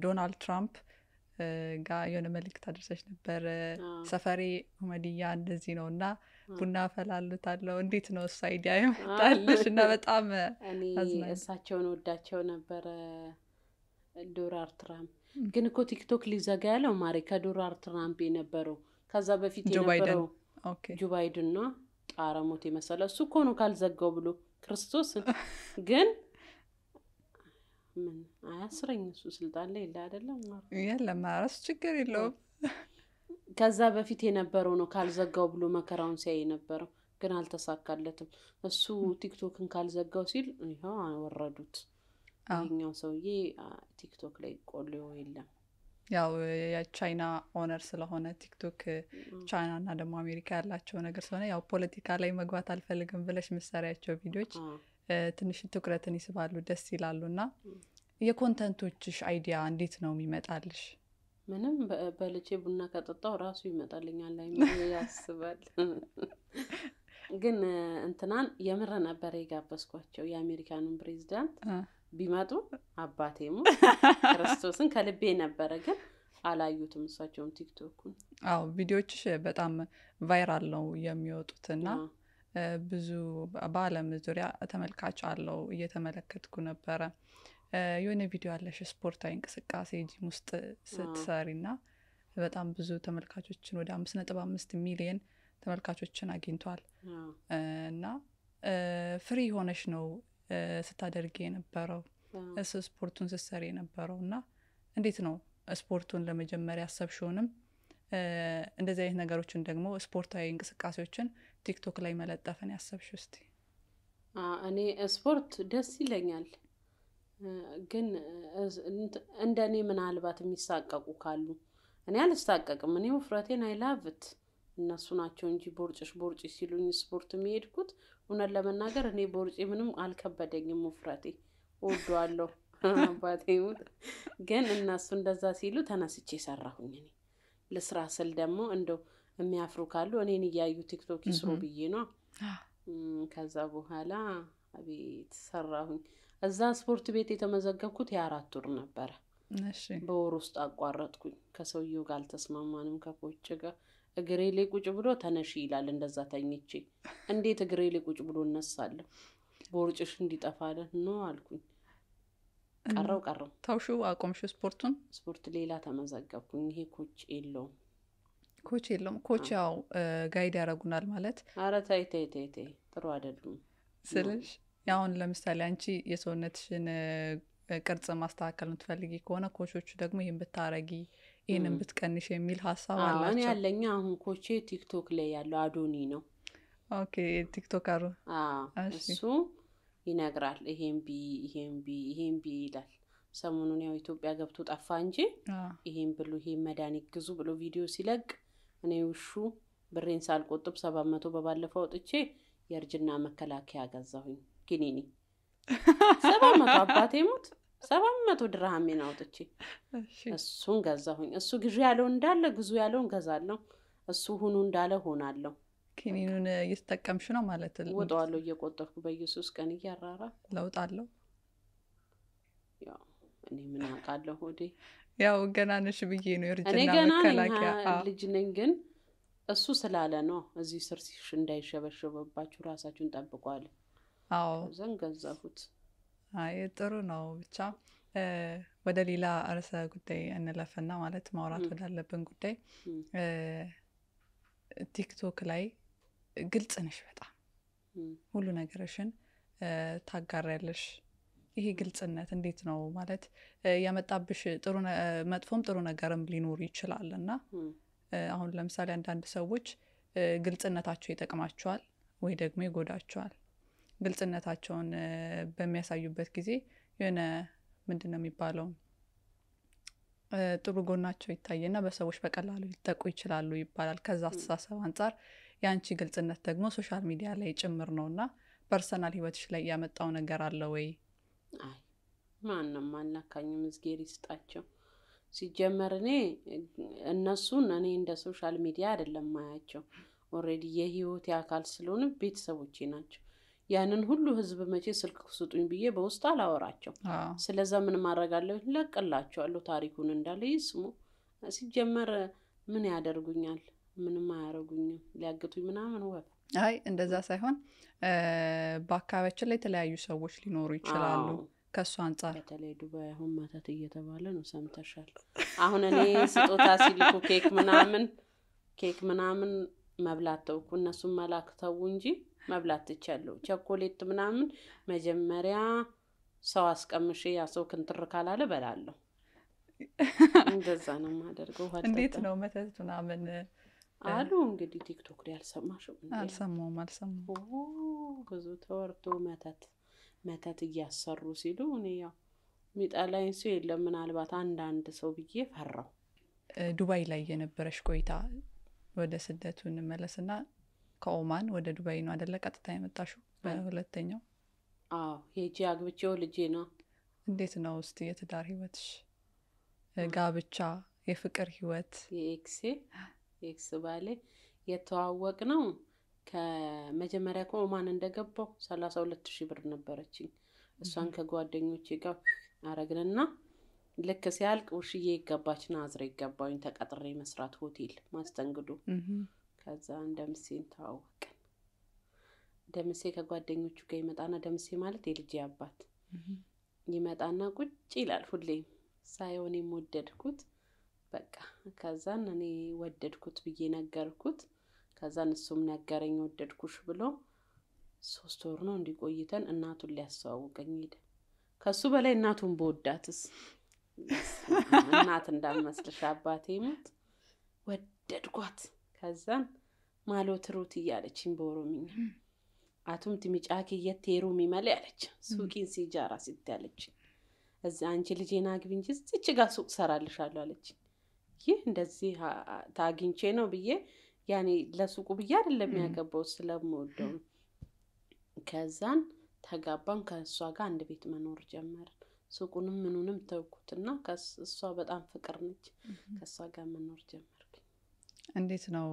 ዶናልድ ትራምፕ ጋር የሆነ መልእክት አድርሰሽ ነበር። ሰፈሬ ሁመድያ እንደዚህ ነው እና ቡና ፈላሉታለሁ። እንዴት ነው እሱ idea ይመጣልሽ? እና በጣም እኔ እሳቸውን ወዳቸው ነበረ፣ ዶናልድ ትራምፕ። ግን እኮ ቲክቶክ ሊዘጋ ያለው ማሬ ከዶናልድ ትራምፕ የነበረው ከዛ በፊት የነበረው ጆ ባይደን ነው። ጣረ ሞት የመሰለ እሱ እኮ ነው ካልዘጋው ብሎ ክርስቶስን። ግን ምን አያስረኝ፣ እሱ ስልጣን ላይ የለ አይደለም? የለም፣ ኧረ እሱ ችግር የለውም። ከዛ በፊት የነበረው ነው ካልዘጋው ብሎ መከራውን ሲያይ የነበረው፣ ግን አልተሳካለትም። እሱ ቲክቶክን ካልዘጋው ሲል ይኸው አወረዱት። ይሄኛው ሰውዬ ቲክቶክ ላይ ቆሎ የለም። ያው የቻይና owner ስለሆነ ቲክቶክ፣ ቻይና እና ደግሞ አሜሪካ ያላቸው ነገር ስለሆነ፣ ያው ፖለቲካ ላይ መግባት አልፈልግም ብለሽ ምሰሪያቸው ቪዲዮች ትንሽ ትኩረትን ይስባሉ፣ ደስ ይላሉ። እና የ content ኦችሽ idea እንዴት ነው የሚመጣልሽ? ምንም፣ በልቼ ቡና ከጠጣው ራሱ ይመጣልኛል። ላይ ያስባል። ግን እንትናን የምር ነበር የጋበዝኳቸው፣ የአሜሪካኑን ፕሬዚዳንት። ቢመጡ አባቴ ሞት ክርስቶስን ከልቤ ነበረ፣ ግን አላዩትም እሳቸውም ቲክቶኩን። አዎ፣ ቪዲዮችሽ በጣም viral ነው የሚወጡት እና ብዙ በዓለም ዙሪያ ተመልካች አለው፣ እየተመለከትኩ ነበረ። የሆነ ቪዲዮ አለሽ ስፖርታዊ እንቅስቃሴ ጂም ውስጥ ስትሰሪ፣ እና በጣም ብዙ ተመልካቾችን ወደ 5.5 ሚሊየን ተመልካቾችን አግኝቷል። እና free ሆነሽ ነው ስታደርጊ የነበረው ስፖርቱን ስትሰሪ የነበረው፣ እና እንዴት ነው ስፖርቱን ለመጀመር ያሰብሽውንም እንደዚህ አይነት ነገሮችን ደግሞ ስፖርታዊ እንቅስቃሴዎችን ቲክቶክ ላይ መለጠፍን ያሰብሽው እስቲ? እኔ ስፖርት ደስ ይለኛል፣ ግን እንደ እኔ ምናልባት የሚሳቀቁ ካሉ፣ እኔ አልሳቀቅም። እኔ ውፍረቴን I love it። እነሱ ናቸው እንጂ ቦርጭሽ ቦርጭ ሲሉኝ ስፖርት የሚሄድኩት። እውነት ለመናገር እኔ ቦርጬ ምንም አልከበደኝም፣ ውፍረቴ እወደዋለሁ። አባቴ ይሙት። ግን እነሱ እንደዛ ሲሉ ተነስቼ ሰራሁኝ። እኔ ልስራ ስል ደግሞ እንደው የሚያፍሩ ካሉ እኔን እያዩ ቲክቶክ ይስሩ ብዬ ነው። ከዛ በኋላ አቤት ሰራሁኝ። እዛ ስፖርት ቤት የተመዘገብኩት የ4 ወር ነበረ። በወር ውስጥ አቋረጥኩኝ። ከሰውየው ጋር አልተስማማንም፣ ከ coach ጋር። እግሬ ላይ ቁጭ ብሎ ተነሺ ይላል። እንደዛ ተኝቼ እንዴት እግሬ ላይ ቁጭ ብሎ እነሳለሁ? ቦርጭሽ እንዲጠፋለን ነው አልኩኝ። ቀረው ቀረው። ተውሽው፣ አቆምሽው ስፖርቱን? ስፖርት ሌላ ተመዘገብኩኝ። ይሄ coach የለውም። Coach የለውም። Coach ያው guide ያደርጉናል ማለት አረ ተይ ተይ ተይ ተይ፣ ጥሩ አይደሉም። ስልሽ አሁን ለምሳሌ አንቺ የሰውነትሽን ቅርጽ ማስተካከል የምትፈልጊ ከሆነ coach ኦቹ ደግሞ ይህን ብታረጊ፣ ይህንን ብትቀንሽ የሚል ሀሳብ እኔ አላቸው። ያለኛ አሁን coach ኤ ቲክቶክ ላይ ያለው አዶኒ ነው። Okay፣ TikToker ኡ። እሱ ይነግራል። ይሄን ቢ፣ ይሄን ቢ፣ ይሄን ቢ ይላል። ሰሞኑን ያው ኢትዮጵያ ገብቶ ጠፋ እንጂ ይሄን ብሉ፣ ይሄን መድኃኒት ግዙ ብሎ ቪዲዮ ሲለቅ እኔ ውሹ ብሬን ሳልቆጥብ 700 በባለፈው አውጥቼ የእርጅና መከላከያ ገዛሁኝ። ኪኒኒ 700፣ አባቴ ሙት 700 ድርሃሜን አውጥቼ እሱን ገዛሁኝ። እሱ ግዢ ያለው እንዳለ ግዙ ያለውን ገዛለሁ። እሱ ሁኑ እንዳለ ሆናለሁ። ኪኒኑን እየተጠቀምሽ ነው ማለት? ወጠዋለሁ እየቆጠርኩ በየ3 ቀን እያራራ። ለውጥ አለው? ያው እኔ ምን አውቃለሁ ሆዴ። ያው ገና ነሽ ብዬ ነው። እኔ የእርጅና ገና ነኝ፣ መከላከያ ልጅ ነኝ፣ ግን እሱ ስላለ ነው እዚህ ስር እንዳይሸበሸበባችሁ ራሳችሁን ጠብቋል። አዎ፣ ከዛን ገዛሁት። አይ ጥሩ ነው። ብቻ ወደ ሌላ ርዕሰ ጉዳይ እንለፍና ማለት ማውራት ወዳለብን ጉዳይ፣ ቲክቶክ ላይ ግልጽ ነሽ በጣም፣ ሁሉ ነገርሽን ታጋሪያለሽ። ይሄ ግልጽነት እንዴት ነው ማለት ያመጣብሽ ጥሩ መጥፎም ጥሩ ነገርም ሊኖር ይችላል፣ እና አሁን ለምሳሌ አንዳንድ ሰዎች ግልጽነታቸው ይጠቅማቸዋል ወይ ደግሞ ይጎዳቸዋል። ግልጽነታቸውን በሚያሳዩበት ጊዜ የሆነ ምንድን ነው የሚባለው ጥሩ ጎናቸው ይታይና በሰዎች በቀላሉ ሊጠቁ ይችላሉ ይባላል። ከዛ አስተሳሰብ አንጻር የአንቺ ግልጽነት ደግሞ social media ላይ ጭምር ነው፣ እና personal ህይወትሽ ላይ ያመጣው ነገር አለ ወይ? አይ ማንም አልነካኝም፣ እዝጌር ይስጣቸው። ሲጀመር እኔ እነሱን እኔ እንደ social media አይደለም ማያቸው። Already የህይወቴ አካል ስለሆኑ ቤተሰቦቼ ናቸው። ያንን ሁሉ ህዝብ መቼ ስልክ ስጡኝ ብዬ በውስጥ አላወራቸው። ስለዛ ምን ማድረግ አለብኝ? ለቅላቸዋለሁ፣ ታሪኩን እንዳለ ይስሙ። ሲጀመር ምን ያደርጉኛል? ምንም አያደርጉኝም። ሊያግቱኝ ምናምን ወፍ። አይ እንደዛ ሳይሆን በአካባቢያችን ላይ የተለያዩ ሰዎች ሊኖሩ ይችላሉ። ከእሱ አንጻር በተለይ ዱባይ አሁን መተት እየተባለ ነው፣ ሰምተሻል? አሁን እኔ ስጦታ ሲልኩ ኬክ ምናምን መብላት ተውኩ። እነሱን መላክ ተዉ እንጂ መብላት ትቻለሁ። ቸኮሌት ምናምን መጀመሪያ ሰው አስቀምሼ ያ ሰው ክንትር ካላለ በላለሁ። እንደዛ ነው የማደርገው። ውሃ እንዴት አልጠጣም። ነው መተት ምናምን አሉ እንግዲህ ቲክቶክ ላይ አልሰማሽም እንዴ? አልሰማሁም አልሰማሁም። ኦ፣ ብዙ ተወርቶ መተት መተት እያሰሩ ሲሉ እኔ ያው የሚጠላኝ ሰው የለም፣ ምናልባት አንዳንድ ሰው ብዬ ፈራው። ዱባይ ላይ የነበረሽ ቆይታ፣ ወደ ስደቱ እንመለስና ከኦማን ወደ ዱባይ ነው አደለ ቀጥታ የመጣሽው በሁለተኛው? አዎ፣ ሄጄ አግብቼ ወልጄ ነው። እንዴት ነው እስቲ የትዳር ህይወትሽ? ጋብቻ፣ የፍቅር ህይወት? የ ex ባሌ የተዋወቅ ነው ከመጀመሪያ ከኦማን እንደገባው 32,000 ብር ነበረችኝ። እሷን ከጓደኞቼ ጋር አረግንና ልክ ሲያልቅ ውሽዬ ይገባች ናዝሬት ገባሁኝ ተቀጥሬ መስራት ሆቴል ማስተንግዶ። ከዛ ደምሴን ተዋወቅን። ደምሴ ከጓደኞቹ ጋር ይመጣና፣ ደምሴ ማለት የልጄ አባት፣ ይመጣና ቁጭ ይላል። ሁሌም ሳየው እኔም ወደድኩት። በቃ ከዛን እኔ ወደድኩት ብዬ ነገርኩት። ከዛን እሱም ነገረኝ ወደድኩሽ ብሎ። 3 ወር ነው እንዲቆይተን እናቱን ሊያስተዋውቀኝ ሄደ። ከሱ በላይ እናቱን በወዳትስ፣ እናት እንዳመስልሽ አባቴ ሞት ወደድኳት። ከዛን maaloo ትሩት እያለችኝ በኦሮምኛ atumti mucaa kiyyatti heerumi malee አለች። Suuqiin sii ijaara sitti አለች። እዚ አንቺ ልጄን አግቢ እንጂ እዚች ጋር ሱቅ ሰራልሻለሁ አለች። ይህ እንደዚህ ታግኝቼ ነው ብዬ ያኔ ለሱቁ ብዬ አይደለም ያገባው ስለምወደው ነው። ከዛን ተጋባን። ከእሷ ጋር አንድ ቤት መኖር ጀመርን። ሱቁንም ምኑንም ተውኩትና እሷ በጣም ፍቅር ነች። ከእሷ ጋር መኖር ጀመርኩኝ። እንዴት ነው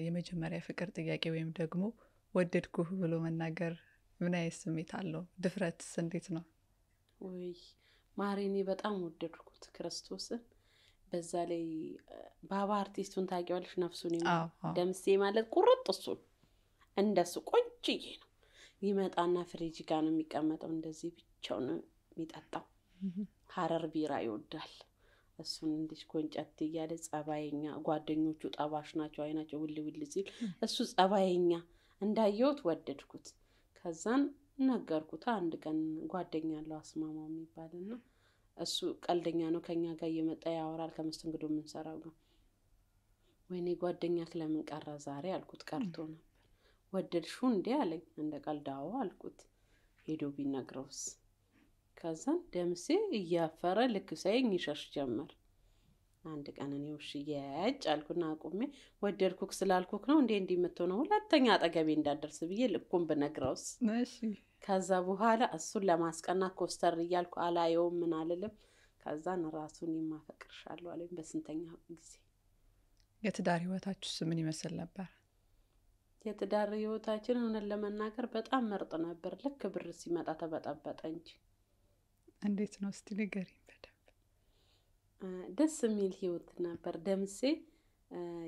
የመጀመሪያ ፍቅር ጥያቄ ወይም ደግሞ ወደድኩህ ብሎ መናገር ምን አይነት ስሜት አለው? ድፍረትስ እንዴት ነው? ውይ ማሬ፣ እኔ በጣም ወደድኩት ክርስቶስን። በዛ ላይ ባባ አርቲስቱን ታውቂዋለሽ? ነፍሱን ይማር። አዎ። ደምሴ ማለት ቁርጥ እሱን እንደሱ ቆንጅዬ ነው። ይመጣና ፍሪጅ ጋር ነው የሚቀመጠው። እንደዚህ ብቻው ነው የሚጠጣው። ሀረር ቢራ ይወዳል። እሱን እንዲህ ኮንጨት እያለ ጸባየኛ፣ ጓደኞቹ ጠባሽ ናቸው። አይናቸው ውል ውል ሲል እሱ ጸባየኛ እንዳየሁት ወደድኩት። ከዛን ነገርኩት። አንድ ቀን ጓደኛ አለው አስማማው የሚባልና እሱ ቀልደኛ ነው። ከኛ ጋር እየመጣ ያወራል ከመስተንግዶ የምንሰራው ጋር። ወይኔ ጓደኛክ ለምን ቀረ ዛሬ አልኩት። ቀርቶ ነበር። ወደድሽው እንዴ አለኝ። እንደ ቀልድ አዎ አልኩት። ሄዶ ቢነግረውስ? ከዛን ደምሴ እያፈረ ልክ ሳይኝ ይሸሽ ጀመር። አንድ ቀን እኔ ውሽዬ ያጭ አልኩና አቁሜ ወደድኩክ ስላልኩክ ነው እንዴ እንዲህ የምትሆነው? ሁለተኛ አጠገቤ እንዳደርስ ብዬ ልኩን ብነግረውስ? ከዛ በኋላ እሱን ለማስቀናት ኮስተር እያልኩ አላየውም ምን አልልም። ከዛን ራሱን የማፈቅርሻለሁ አለኝ በስንተኛ ጊዜ። የትዳር ህይወታችሁስ ምን ይመስል ነበር? የትዳር ህይወታችን እውነት ለመናገር በጣም ምርጥ ነበር። ልክ ብር ሲመጣ ተበጠበጠ እንጂ። እንዴት ነው እስቲ ንገሪኝ በደንብ። ደስ የሚል ህይወት ነበር። ደምሴ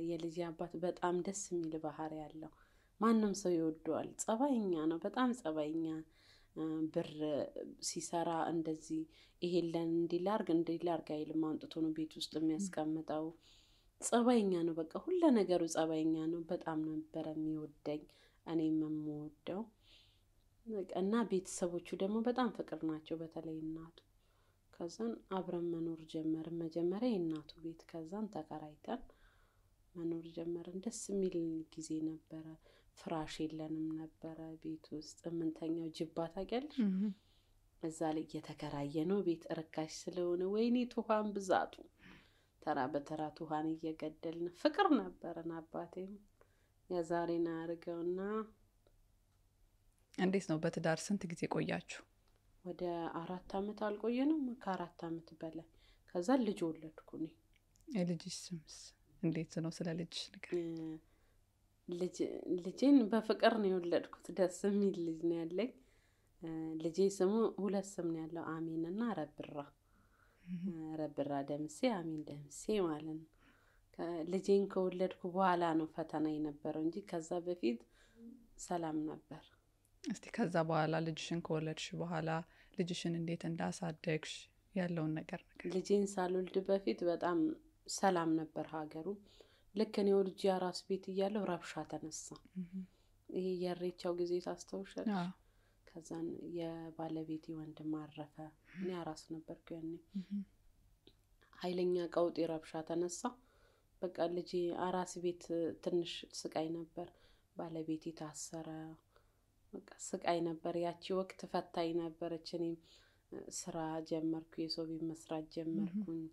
የልጅ አባት በጣም ደስ የሚል ባህሪ ያለው፣ ማንም ሰው ይወደዋል። ጸባይኛ ነው፣ በጣም ጸባይኛ። ብር ሲሰራ እንደዚህ ይሄለን እንዲላርግ እንዲላርግ አይልም፣ አምጥቶ ነው ቤት ውስጥ የሚያስቀምጠው። ጸባይኛ ነው፣ በቃ ሁለ ነገሩ ጸባይኛ ነው። በጣም ነበረ የሚወደኝ እኔም የምወደው እና ቤተሰቦቹ ደግሞ በጣም ፍቅር ናቸው፣ በተለይ እናቱ። ከዛን አብረን መኖር ጀመርን። መጀመሪያ የእናቱ ቤት፣ ከዛን ተከራይተን መኖር ጀመርን። ደስ የሚል ጊዜ ነበረ። ፍራሽ የለንም ነበረ ቤት ውስጥ፣ የምንተኛው ጅባ ታውቂያለሽ? እዛ ላይ እየተከራየ ነው ቤት ርካሽ ስለሆነ፣ ወይኔ ትኋን ብዛቱ፣ ተራ በተራ ትኋን እየገደልን ፍቅር ነበረን። አባቴም የዛሬን አያርገውና። እንዴት ነው በትዳር ስንት ጊዜ ቆያችሁ? ወደ 4 ዓመት አልቆየንም፣ ከ4 ዓመት በላይ። ከዛ ልጅ ወለድኩ እኔ። የልጅሽ ስምስ እንዴት ነው? ስለ ልጅ ንገሪኝ። ልጄን በፍቅር ነው የወለድኩት። ደስ የሚል ልጅ ነው ያለኝ። ልጄ ስሙ 2 ስም ነው ያለው፣ አሚን እና ረብራ። ረብራ ደምሴ፣ አሚን ደምሴ ማለት ነው። ልጄን ከወለድኩ በኋላ ነው ፈተና የነበረው እንጂ ከዛ በፊት ሰላም ነበር። እስቲ ከዛ በኋላ ልጅሽን ከወለድሽ በኋላ ልጅሽን እንዴት እንዳሳደግሽ ያለውን ነገር ንገሪኝ። ልጄን ሳልወልድ በፊት በጣም ሰላም ነበር ሀገሩ። ልክ እኔ ወልጄ አራስ ቤት እያለሁ ረብሻ ተነሳ። ይሄ የእሬቻው ጊዜ ታስታውሻለሽ? ከዛን የባለቤቴ ወንድም አረፈ። እኔ አራስ ነበርኩ ያኔ። ኃይለኛ ቀውጢ ረብሻ ተነሳ። በቃ ልጄ አራስ ቤት ትንሽ ስቃይ ነበር። ባለቤቴ ታሰረ። በቃ ስቃይ ነበር። ያቺ ወቅት ፈታኝ ነበረች። እኔም ስራ ጀመርኩ፣ የሰው ቤት መስራት ጀመርኩኝ።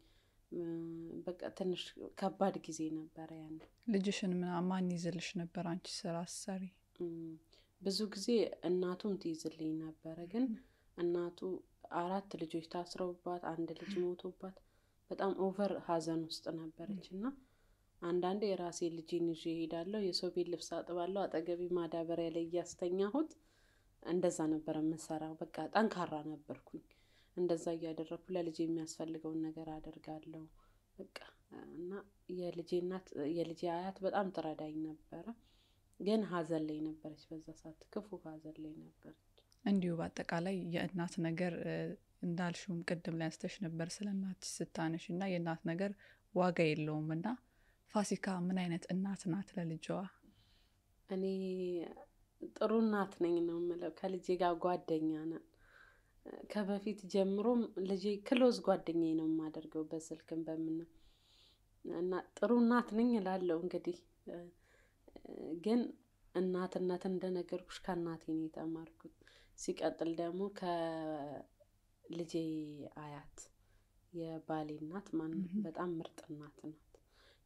በቃ ትንሽ ከባድ ጊዜ ነበረ ያኔ። ልጅሽን ማን ይዝልሽ ነበር አንቺ ስራ ስትሰሪ? ብዙ ጊዜ እናቱም ትይዝልኝ ነበረ። ግን እናቱ 4 ልጆች ታስረውባት፣ አንድ ልጅ ሞቶባት በጣም over ሀዘን ውስጥ ነበረች። እና አንዳንዴ የራሴ ልጄን ይዤ እሄዳለሁ፣ የሰው ቤት ልብስ አጥባለሁ፣ አጠገቤ ማዳበሪያ ላይ እያስተኛሁት እንደዛ ነበር የምሰራው። በቃ ጠንካራ ነበርኩኝ። እንደዛ እያደረኩ ለልጄ የሚያስፈልገውን ነገር አደርጋለሁ። በቃ እና የልጄ እናት የልጄ አያት በጣም ትረዳኝ ነበረ። ግን ሀዘን ላይ ነበረች በዛ ሰዓት፣ ክፉ ሀዘን ላይ ነበረች። እንዲሁ በአጠቃላይ የእናት ነገር እንዳልሽውም ቅድም ላይ አንስተሽ ነበር ስለ እናትሽ ስታነሽ፣ እና የእናት ነገር ዋጋ የለውም። እና ፋሲካ ምን አይነት እናት ናት ለልጇ? እኔ ጥሩ እናት ነኝ ነው የምለው። ከልጄ ጋር ጓደኛ ነን። ከበፊት ጀምሮም ልጄ close ጓደኛዬ ነው የማደርገው በስልክም በምን፣ እና ጥሩ እናት ነኝ እላለሁ። እንግዲህ ግን እናትነት እንደነገርኩሽ ከእናቴ ነው የተማርኩት። ሲቀጥል ደግሞ ከልጄ አያት የባሌ እናት ማን በጣም ምርጥ እናት ናት።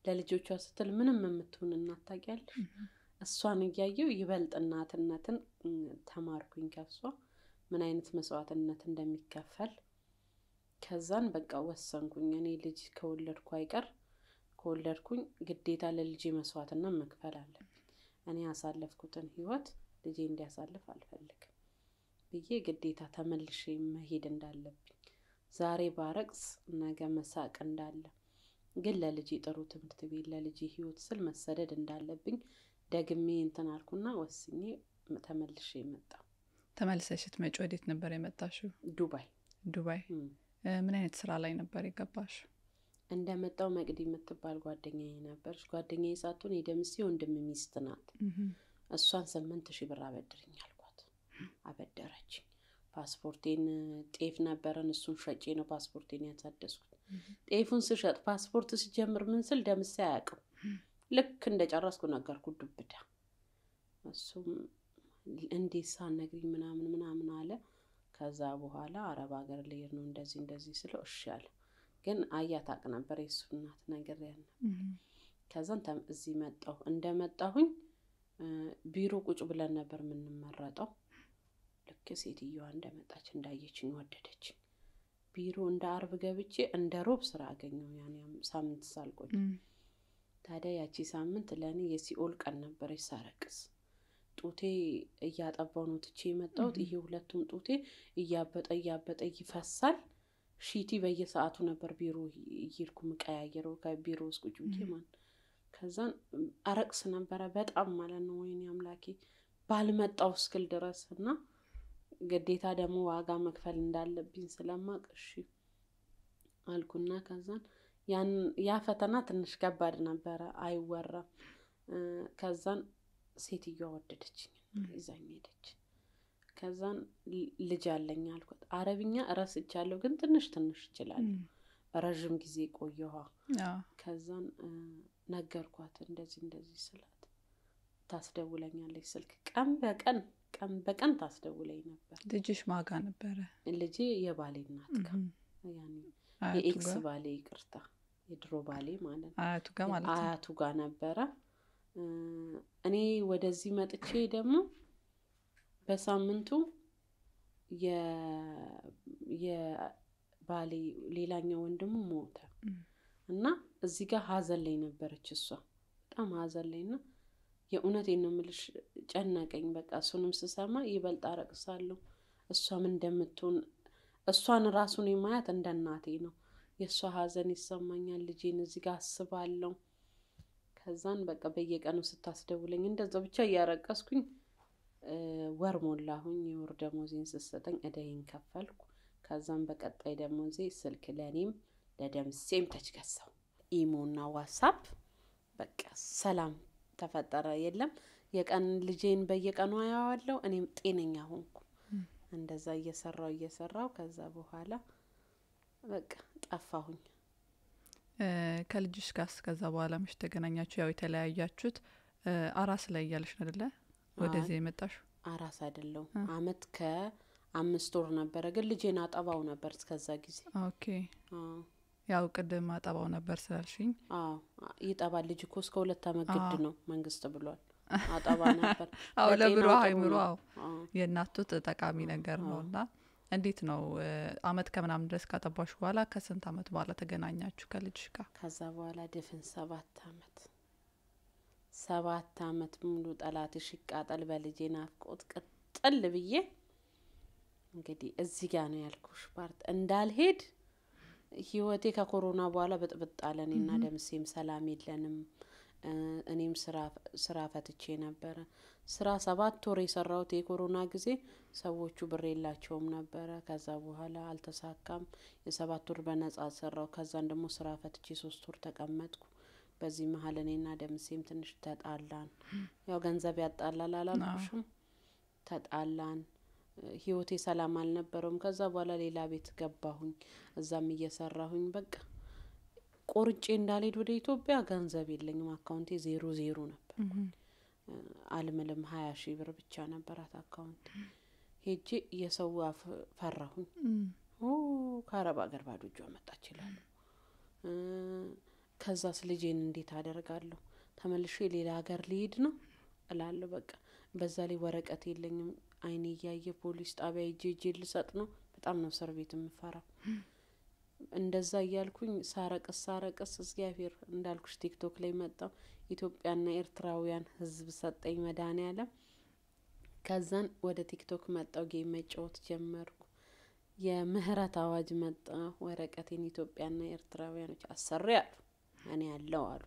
ለልጆቿ ስትል ምንም የምትሆን እናት ታውቂያለሽ። እሷን እያየሁ ይበልጥ እናትነትን ተማርኩኝ ከሷ፣ ምን አይነት መስዋዕትነት እንደሚከፈል። ከዛን በቃ ወሰንኩኝ፣ እኔ ልጅ ከወለድኩ አይቀር ከወለድኩኝ ግዴታ ለልጄ መስዋዕትነት መክፈል አለብኝ። እኔ ያሳለፍኩትን ህይወት ልጄ እንዲያሳልፍ አልፈልግም ብዬ ግዴታ ተመልሼ መሄድ እንዳለብኝ፣ ዛሬ ባረቅስ ነገ መሳቅ እንዳለ፣ ግን ለልጄ ጥሩ ትምህርት ቤት ለልጄ ህይወት ስል መሰደድ እንዳለብኝ ደግሜ እንትን አልኩና ወስኜ ተመልሼ መጣሁ። ተመልሰሽ ስትመጪ ወዴት ነበር የመጣሽው? ዱባይ። ዱባይ። ምን አይነት ስራ ላይ ነበር የገባሽው? እንደመጣው መቅዲ የምትባል ጓደኛዬ ነበረች። ጓደኛዬ ሳትሆን የደምሴ ወንድም ሚስት ናት። እሷን 8000 ብር አበድርኝ አልኳት። አበደረችኝ። ፓስፖርቴን ጤፍ ነበረን፣ እሱን ሸጬ ነው ፓስፖርቴን ያሳደስኩት። ጤፉን ስሸጥ ፓስፖርት ስጀምር ምን ስል ደምሴ አያውቅም። ልክ እንደጨረስኩ ነገርኩት ዱብዳ። እሱም እንዴት ሳትነግሪኝ ምናምን ምናምን አለ። ከዛ በኋላ አረብ ሀገር ልሄድ ነው እንደዚህ እንደዚህ ስለው እሺ አለ። ግን አያት አውቅ ነበር የእሱ እናት ነግሬያት ነበር። ከዛን እዚህ መጣሁ። እንደመጣሁኝ ቢሮ ቁጭ ብለን ነበር የምንመረጠው። ልክ ሴትዮዋ እንደመጣች እንዳየችኝ ወደደችኝ። ቢሮ እንደ አርብ ገብቼ እንደ ሮብ ስራ አገኘሁ። ያን ሳምንት ሳልቆይ። ታዲያ ያቺ ሳምንት ለእኔ የሲኦል ቀን ነበረች። ሳረቅስ ጡቴ እያጠባው ነው ትቼ የመጣሁት። ይሄ ሁለቱም ጡቴ እያበጠ እያበጠ ይፈሳል። ሺቲ በየሰዓቱ ነበር ቢሮ እየሄድኩ የምቀያየረው፣ ከቢሮ ውስጥ ቁጭ ብዬ ማለት። ከዛ ከዛን አረቅስ ነበረ በጣም ማለት ነው። ወይኔ አምላኬ ባልመጣው እስክል ድረስ እና ግዴታ ደግሞ ዋጋ መክፈል እንዳለብኝ ስለማቅ እሺ አልኩና ከዛን ያ ፈተና ትንሽ ከባድ ነበረ፣ አይወራም። ከዛን ሴትዮዋ ወደደችኝ፣ ይዛኝ ሄደች። ከዛን ልጅ አለኝ አልኳት። አረብኛ እረስቻለሁ ግን ትንሽ ትንሽ እችላለሁ። ረዥም ጊዜ ቆየኋ። ከዛን ነገርኳት እንደዚህ እንደዚህ ስላት ታስደውለኛለች ስልክ ቀን በቀን ቀን በቀን ታስደውለኝ ነበር። ልጅሽ ማጋ ነበረ? ልጄ የባሌ እናት ጋር፣ ያኔ የ ex ባሌ፣ ይቅርታ የድሮ ባሌ ማለት ነው። አያቱ ጋር ማለት ነው። አያቱ ጋር ነበረ። እኔ ወደዚህ መጥቼ ደግሞ በሳምንቱ የባሌ ሌላኛው ወንድሙ ሞተ እና እዚህ ጋር ሀዘን ላይ ነበረች እሷ፣ በጣም ሀዘን ላይ እና የእውነቴን ነው የምልሽ ጨነቀኝ። በቃ እሱንም ስሰማ ይበልጥ አረቅሳለሁ። እሷም እንደምትሆን እሷን ራሱን የማያት እንደ እናቴ ነው። የእሷ ሀዘን ይሰማኛል። ልጄን እዚህ ጋር አስባለሁ። ከዛን በቃ በየቀኑ ስታስደውለኝ እንደዛ ብቻ እያረቀስኩኝ ወር ሞላሁኝ። የወር ደሞዜን ስትሰጠኝ እዳዬን ከፈልኩ። ከዛም በቀጣይ ደሞዜ ስልክ ለእኔም ለደምሴም touch ገዛው። ኢሞና ዋትሳፕ በቃ ሰላም ተፈጠረ። የለም የቀን ልጄን በየቀኑ አየዋለሁ። እኔም ጤነኛ ሆንኩ። እንደዛ እየሰራው እየሰራው ከዛ በኋላ በቃ ጠፋሁኝ። ከልጅሽ ጋርስ ከዛ በኋላ መች ተገናኛችሁ? ያው የተለያያችሁት አራስ ላይ እያለሽ ነው አይደለ? ወደዚህ የመጣሽው? አራስ አይደለሁም። አመት ከ5 ወር ነበረ፣ ግን ልጄን አጠባው ነበር እስከዛ ጊዜ። Okay። ያው ቅድም አጠባው ነበር ስላልሽኝ። አዎ ይጠባል ልጅ እኮ እስከ 2 አመት ግድ ነው መንግስት ብሏል። አጠባ ነበር። አዎ ለብሮ አይምሮ የእናት ጡት ጠቃሚ ነገር ነውና። እንዴት ነው አመት ከምናምን ድረስ ካጠባሽ በኋላ ከስንት አመት በኋላ ተገናኛችሁ ከልጅሽ ጋር? ከዛ በኋላ ድፍን 7 አመት 7 አመት ሙሉ ጠላትሽ ይቃጠል በልጄ ናፍቆት ቅጥል ብዬ እንግዲህ እዚህ ጋር ነው ያልኩሽ part እንዳልሄድ ህይወቴ ከኮሮና በኋላ በጥብጥ አለ። እኔና ደምሴም ሰላም የለንም። እኔም ስራ ፈትቼ ነበረ። ስራ 7 ወር የሰራሁት የኮሮና ጊዜ ሰዎቹ ብር የላቸውም ነበረ። ከዛ በኋላ አልተሳካም። የ7 ወር በነጻ ሰራው። ከዛን ደግሞ ስራ ፈትቼ 3 ወር ተቀመጥኩ። በዚህ መሀል እኔና ደምሴም ትንሽ ተጣላን። ያው ገንዘብ ያጣላል አላልኩሽም? ተጣላን። ህይወቴ ሰላም አልነበረውም። ከዛ በኋላ ሌላ ቤት ገባሁኝ። እዛም እየሰራሁኝ በቃ ቆርጬ እንዳልሄድ ወደ ኢትዮጵያ ገንዘብ የለኝም። አካውንቴ 0-0 ነበር። አልምልም 20 ሺህ ብር ብቻ ነበራት አካውንቴ። ሄጄ የሰው አፍ ፈራሁኝ። ከአረብ ሀገር ባዶ እጇ መጣች ይላሉ። ከዛስ ልጄን እንዴት አደርጋለሁ? ተመልሼ ሌላ ሀገር ልሄድ ነው እላለሁ። በቃ በዛ ላይ ወረቀት የለኝም። አይኔ እያየ ፖሊስ ጣቢያ ሄጄ ልሰጥ ነው። በጣም ነው እስር ቤት የምፈራው። እንደዛ እያልኩኝ ሳረቅስ ሳረቅስ እግዚአብሔር እንዳልኩሽ ቲክቶክ ላይ መጣው። ኢትዮጵያና ኤርትራውያን ህዝብ ሰጠኝ መድኃኒዓለም። ከዛን ወደ ቲክቶክ መጣው፣ game መጫወት ጀመርኩ። የምህረት አዋጅ መጣ። ወረቀቴን ኢትዮጵያና ኤርትራውያኖች አሰሪ አሉ፣ እኔ ያለው አሉ፣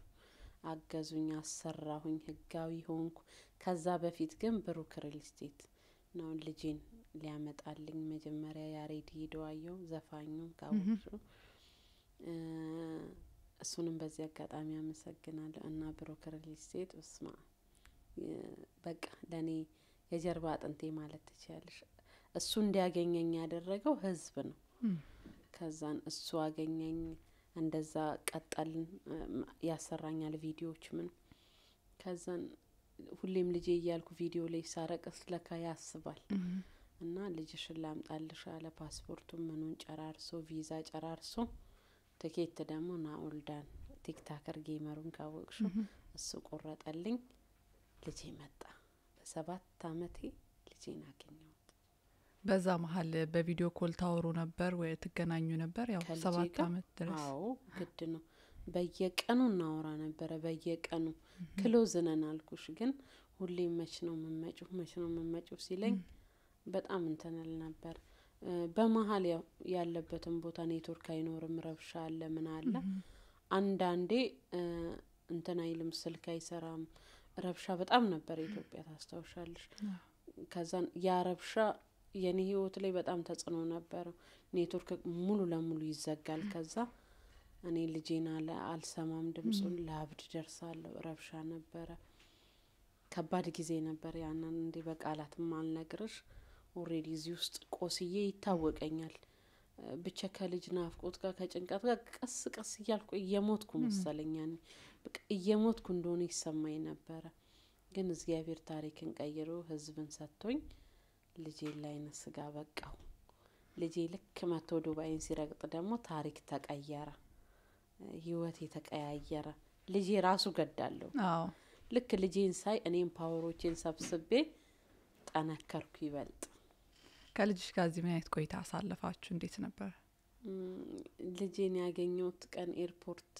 አገዙኝ፣ አሰራሁኝ፣ ህጋዊ ሆንኩ። ከዛ በፊት ግን ብሩክ ሪል ስቴት ነው ልጄን ሊያመጣልኝ መጀመሪያ ያሬድ ሄዶ አየው፣ ዘፋኙ ካወቅሽው፣ እሱንም በዚህ አጋጣሚ አመሰግናለሁ። እና ብሩክ ሪል ስቴት እስማ በቃ ለኔ የጀርባ አጥንቴ ማለት ትችያለሽ። እሱ እንዲያገኘኝ ያደረገው ህዝብ ነው። ከዛን እሱ አገኘኝ፣ እንደዛ ቀጠልን። ያሰራኛል ቪዲዮዎች ምን። ከዛን ሁሌም ልጄ እያልኩ ቪዲዮ ላይ ሳረቅስ ለካ ያስባል። እና ልጅሽን ላምጣልሽ አለ። ፓስፖርቱን ምኑን ጨራርሶ ቪዛ ጨራርሶ ትኬት ደግሞ ናኦልዳን TikToker gamer ኡን ካወቅሽው እሱ ቆረጠልኝ። ልጄ መጣ። በ7 አመቴ ልጄን አገኘሁት። በዛ መሀል በ video call ታወሩ ነበር ወይ ትገናኙ ነበር? ያው 7 አመት ድረስ። አዎ ግድ ነው። በየቀኑ እናወራ ነበረ። በየቀኑ close ነን አልኩሽ። ግን ሁሌም መች ነው የምመጪው መች ነው የምመጪው ሲለኝ በጣም እንትን እል ነበር። በመሀል ያው ያለበትን ቦታ ኔትወርክ አይኖርም፣ ረብሻ አለ፣ ምን አለ። አንዳንዴ እንትን አይልም፣ ስልክ አይሰራም። ረብሻ በጣም ነበር ኢትዮጵያ፣ ታስታውሻለሽ። ከዛን ያ ረብሻ የኔ ህይወት ላይ በጣም ተጽዕኖ ነበረው። ኔትወርክ ሙሉ ለሙሉ ይዘጋል። ከዛ እኔ ልጄን አልሰማም ድምፁን፣ ለአብድ ደርሳለሁ። ረብሻ ነበረ፣ ከባድ ጊዜ ነበር። ያንን እንዲህ በቃላትም አልነግርሽ። Already እዚህ ውስጥ ቆስዬ ይታወቀኛል። ብቻ ከልጅ ናፍቆት ጋር ከጭንቀት ጋር ቀስ ቀስ እያልኩ እየሞትኩ መሰለኝ፣ ያኔ በቃ እየሞትኩ እንደሆነ ይሰማኝ ነበረ። ግን እግዚአብሔር ታሪክን ቀይሮ ህዝብን ሰጥቶኝ ልጄን ለዓይነ ስጋ በቃው። ልጄ ልክ መቶ ዱባይን ሲረግጥ ደግሞ ታሪክ ተቀየረ፣ ህይወቴ ተቀያየረ። ልጄ ራሱ ገዳለሁ። ልክ ልጄን ሳይ እኔም power ኦቼን ሰብስቤ ጠነከርኩ ይበልጥ። ከልጅሽ ጋር እዚህ ምን አይነት ቆይታ አሳለፋችሁ? እንዴት ነበር? ልጄን ያገኘሁት ቀን ኤርፖርት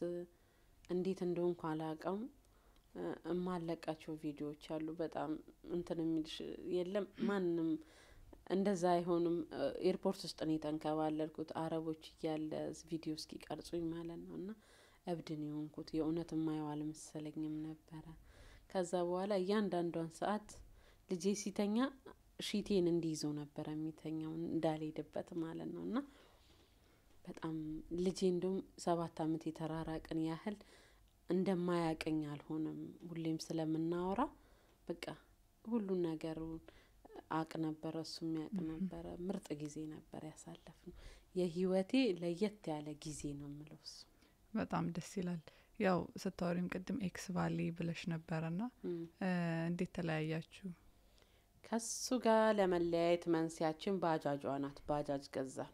እንዴት እንደሆንኩ አላውቅም። እማለቃቸው ቪዲዮዎች አሉ። በጣም እንትን የሚልሽ የለም፣ ማንም እንደዛ አይሆንም። ኤርፖርት ውስጥ ነው የተንከባለልኩት አረቦች እያለ ቪዲዮ እስኪቀርጹኝ ማለት ነው። እና እብድን የሆንኩት የእውነት የማየው አልመሰለኝም ነበረ። ከዛ በኋላ እያንዳንዷን ሰዓት ልጄ ሲተኛ ሺቴን እንዲይዘው ነበረ የሚተኛው እንዳልሄድበት ማለት ነው። እና በጣም ልጄ እንደውም 7 አመት የተራራቅን ያህል እንደማያቀኝ አልሆነም። ሁሌም ስለምናወራ በቃ ሁሉን ነገሩን አቅ ነበረ፣ እሱም ያቅ ነበረ። ምርጥ ጊዜ ነበር ያሳለፍነው። የህይወቴ ለየት ያለ ጊዜ ነው የምለው እሱ። በጣም ደስ ይላል። ያው ስታወሪም ቅድም ex ባሌ ብለሽ ነበረና እንዴት ተለያያችሁ? ከሱ ጋር ለመለያየት መንስኤያችን ባጃጇ ናት። ባጃጅ ገዛን።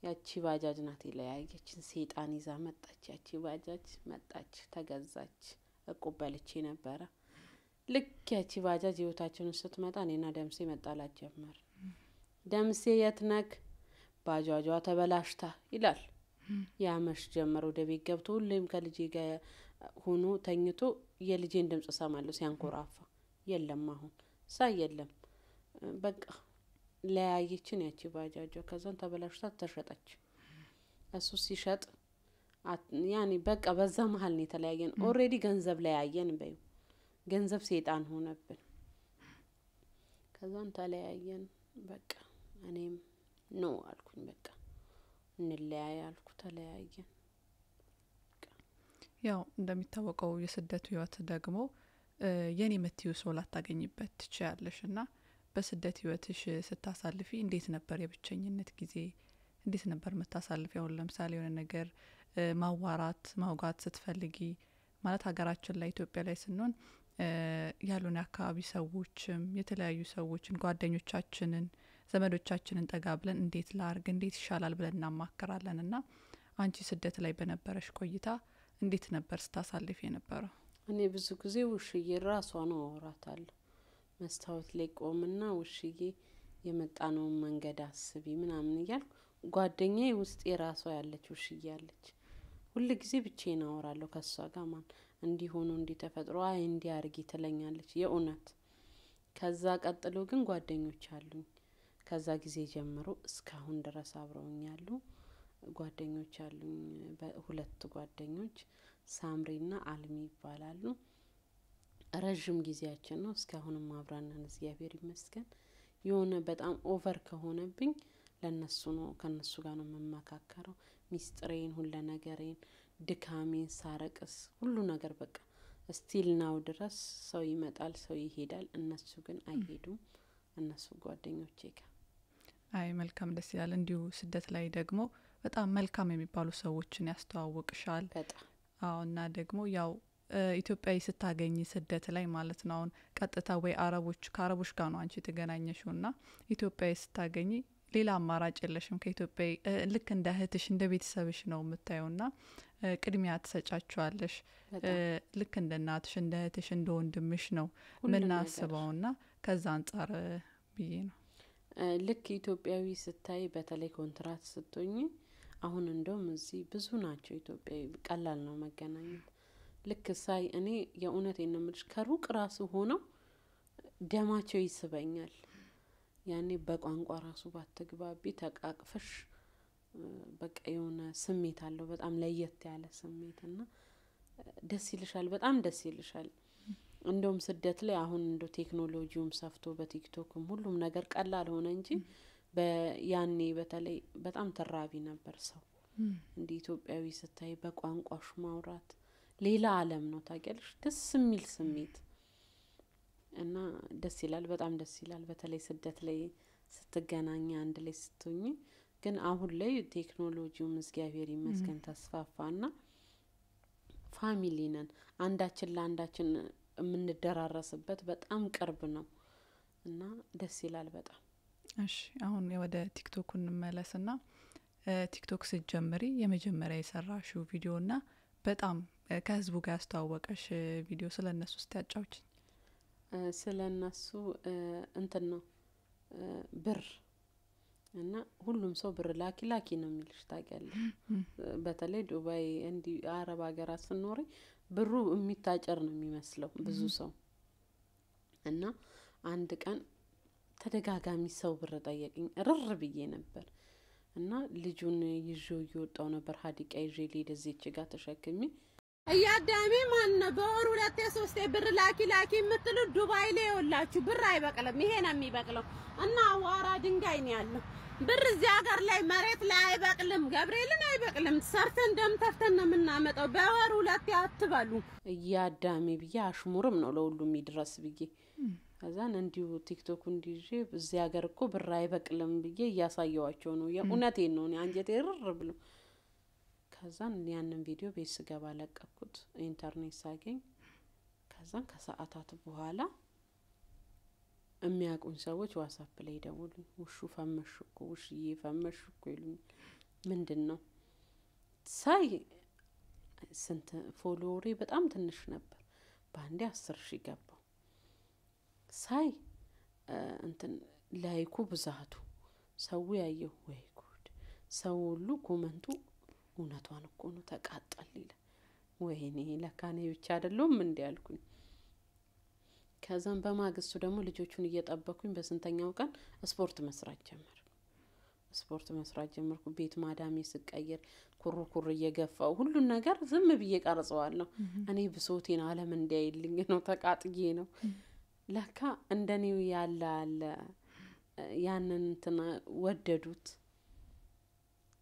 ያቺ ባጃጅ ናት የለያየችን። ሴጣን ይዛ መጣች። ያቺ ባጃጅ መጣች፣ ተገዛች። እቁብ በልቼ ነበረ። ልክ ያቺ ባጃጅ ህይወታችንን ስትመጣ እኔና ደምሴ መጣላት ጀመር። ደምሴ የት ነክ? ባጃጇ ተበላሽታ ይላል። ያመሽ ጀመረ። ወደ ቤት ገብቶ ሁሌም ከልጄ ጋር ሆኖ ተኝቶ የልጄን ድምጽ እሰማለሁ ሲያንኮራፋ። የለም አሁን ሳይ የለም። በቃ ለያየችን ያቺ ባጃጇ። ከዛን ተበላሽታ ተሸጠች። እሱ ሲሸጥ ያኔ በቃ በዛ መሀል ነው የተለያየን። Already ገንዘብ ለያየን በይው፣ ገንዘብ ሴጣን ሆነብን። ከዛን ተለያየን። በቃ እኔም no አልኩኝ፣ በቃ እንለያይ አልኩ። ተለያየን። ያው እንደሚታወቀው የስደቱ ህይወት ደግሞ የኔ የምትይው ሰው ላታገኝበት ትችያለሽ። እና በስደት ህይወትሽ ስታሳልፊ እንዴት ነበር የብቸኝነት ጊዜ እንዴት ነበር የምታሳልፊ? አሁን ለምሳሌ የሆነ ነገር ማዋራት ማውጋት ስትፈልጊ ማለት ሀገራችን ላይ ኢትዮጵያ ላይ ስንሆን ያሉን የአካባቢ ሰዎችም የተለያዩ ሰዎችን ጓደኞቻችንን ዘመዶቻችንን ጠጋ ብለን እንዴት ላርግ እንዴት ይሻላል ብለን እናማክራለን። እና አንቺ ስደት ላይ በነበረሽ ቆይታ እንዴት ነበር ስታሳልፊ የነበረው? እኔ ብዙ ጊዜ ውሽዬ ራሷ ነው አወራታለሁ። መስታወት ላይ ቆምና ውሽዬ የመጣነውን መንገድ አስቢ ምናምን እያልኩ ጓደኛዬ ውስጥ የራሷ ያለች ውሽዬ አለች። ሁል ጊዜ ብቻዬን አወራለሁ ከሷ ጋር። ማን እንዲህ ሆኖ እንዲህ ተፈጥሮ አይ እንዲህ አድርጊ ትለኛለች የእውነት። ከዛ ቀጥሎ ግን ጓደኞች አሉኝ። ከዛ ጊዜ ጀምሮ እስካሁን ድረስ አብረውኝ ያሉ ጓደኞች አሉኝ። ሁለት ጓደኞች ሳምሪና አልሚ ይባላሉ። ረዥም ጊዜያችን ነው፣ እስካሁንም አብረን ነን፣ እግዚአብሔር ይመስገን። የሆነ በጣም over ከሆነብኝ ለነሱ ነው ከነሱ ጋር ነው የምመካከረው። ሚስጥሬን፣ ሁለ ነገሬን፣ ድካሜን ሳረቅስ ሁሉ ነገር በቃ still now ድረስ ሰው ይመጣል፣ ሰው ይሄዳል። እነሱ ግን አይሄዱም። እነሱ ጓደኞቼ ጋር። አይ መልካም፣ ደስ ይላል። እንዲሁ ስደት ላይ ደግሞ በጣም መልካም የሚባሉ ሰዎችን ያስተዋውቅሻል። በጣም አዎ። እና ደግሞ ያው ኢትዮጵያዊ ስታገኝ ስደት ላይ ማለት ነው፣ አሁን ቀጥታ ወይ አረቦች ከአረቦች ጋር ነው አንቺ የተገናኘሽው፣ እና ኢትዮጵያዊ ስታገኝ ሌላ አማራጭ የለሽም። ከኢትዮጵያዊ ልክ እንደ እህትሽ እንደ ቤተሰብሽ ነው የምታየው፣ እና ቅድሚያ ትሰጫቸዋለሽ። ልክ እንደ እናትሽ እንደ እህትሽ እንደ ወንድምሽ ነው የምናስበው፣ እና ከዛ አንጻር ብዬ ነው። ልክ ኢትዮጵያዊ ስታይ በተለይ ኮንትራት ስትሆኝ፣ አሁን እንደውም እዚህ ብዙ ናቸው ኢትዮጵያዊ፣ ቀላል ነው መገናኘት። ልክ ሳይ እኔ የእውነቴን ነው የምልሽ ከሩቅ ራሱ ሆነው ደማቸው ይስበኛል። ያኔ በቋንቋ ራሱ ባትግባቢ ተቃቅፈሽ በቃ የሆነ ስሜት አለው፣ በጣም ለየት ያለ ስሜት። እና ደስ ይልሻል፣ በጣም ደስ ይልሻል። እንደውም ስደት ላይ አሁን እንደ ቴክኖሎጂውም ሰፍቶ በቲክቶክም ሁሉም ነገር ቀላል ሆነ እንጂ ያኔ በተለይ በጣም ተራቢ ነበር ሰው። እንደ ኢትዮጵያዊ ስታይ በቋንቋሽ ማውራት ሌላ ዓለም ነው ታውቂያለሽ። ደስ የሚል ስሜት እና ደስ ይላል፣ በጣም ደስ ይላል። በተለይ ስደት ላይ ስትገናኝ አንድ ላይ ስትሆኝ። ግን አሁን ላይ ቴክኖሎጂውም እግዚአብሔር ይመስገን ተስፋፋና family ነን። አንዳችን ለአንዳችን የምንደራረስበት በጣም ቅርብ ነው እና ደስ ይላል በጣም። እሺ፣ አሁን ወደ ቲክቶኩ እንመለስና ቲክቶክ ስትጀምሪ የመጀመሪያ የሰራሽው ቪዲዮ እና በጣም ከህዝቡ ጋር ያስተዋወቀሽ ቪዲዮ፣ ስለ እነሱ እስቲ አጫውችኝ። ስለ እነሱ እንትን ነው ብር እና ሁሉም ሰው ብር ላኪ ላኪ ነው የሚልሽ ታውቂያለሽ። በተለይ ዱባይ እንዲህ አረብ ሀገራት ስኖሪ ብሩ የሚታጨር ነው የሚመስለው ብዙ ሰው። እና አንድ ቀን ተደጋጋሚ ሰው ብር ጠየቅኝ፣ ርር ብዬ ነበር እና ልጁን ይዤው እየወጣው ነበር፣ ሀዲቃ ይዤ ልሄድ እዚች ጋር ተሸክሜ። እያዳሜ ማን ነው በወር ሁለቴ ሶስቴ ብር ላኪ ላኪ የምትሉ? ዱባይ ላይ ይኸውላችሁ ብር አይበቅልም። ይሄ ነው የሚበቅለው እና አዋራ ድንጋይ ነው ያለው። ብር እዚህ ሀገር ላይ መሬት ላይ አይበቅልም፣ ገብርኤልን አይበቅልም። ሰርተን ደም ተፍተን ነው የምናመጣው። በወር ሁለቴ አትበሉ። እያዳሜ ብዬ አሽሙርም ነው ለሁሉም ይድረስ ብዬ ከዛን እንዲሁ ቲክቶክ እንዲይዤ እዚህ ሀገር እኮ ብር አይበቅልም ብዬ እያሳየዋቸው ነው። የእውነቴን ነው፣ እኔ አንጀቴ ርር ብሎ። ከዛን ያንን ቪዲዮ ቤት ስገባ ለቀኩት ኢንተርኔት ሳገኝ። ከዛን ከሰዓታት በኋላ የሚያውቁኝ ሰዎች ዋትሳፕ ላይ ደውሉኝ። ውሹ ፈመሽ እኮ፣ ውሽዬ ፈመሽ እኮ ይሉኛል። ምንድን ነው ሳይ ስንት follower ኤ በጣም ትንሽ ነበር። በአንዴ 10,000 ገባው። ሳይ እንትን like ኡ ብዛቱ ሰው ያየው ወይ ጉድ! ሰው ሁሉ comment ኡ እውነቷን እኮ ነው ተቃጠል ይላል። ወይኔ ለካ እኔ ብቻ አይደለሁም እንዲ ያልኩኝ። ከዛም በማግስቱ ደግሞ ልጆቹን እየጠበኩኝ በስንተኛው ቀን ስፖርት መስራት ጀመርኩ። ስፖርት መስራት ጀመርኩ። ቤት ማዳሜ ስቀይር ኩሩ ኩር እየገፋው ሁሉን ነገር ዝም ብዬ ቀርጸዋለሁ። እኔ ብሶቴን ዓለም እንዲያይልኝ ነው፣ ተቃጥዬ ነው። ለካ እንደኔው ያለ አለ። ያንን እንትና ወደዱት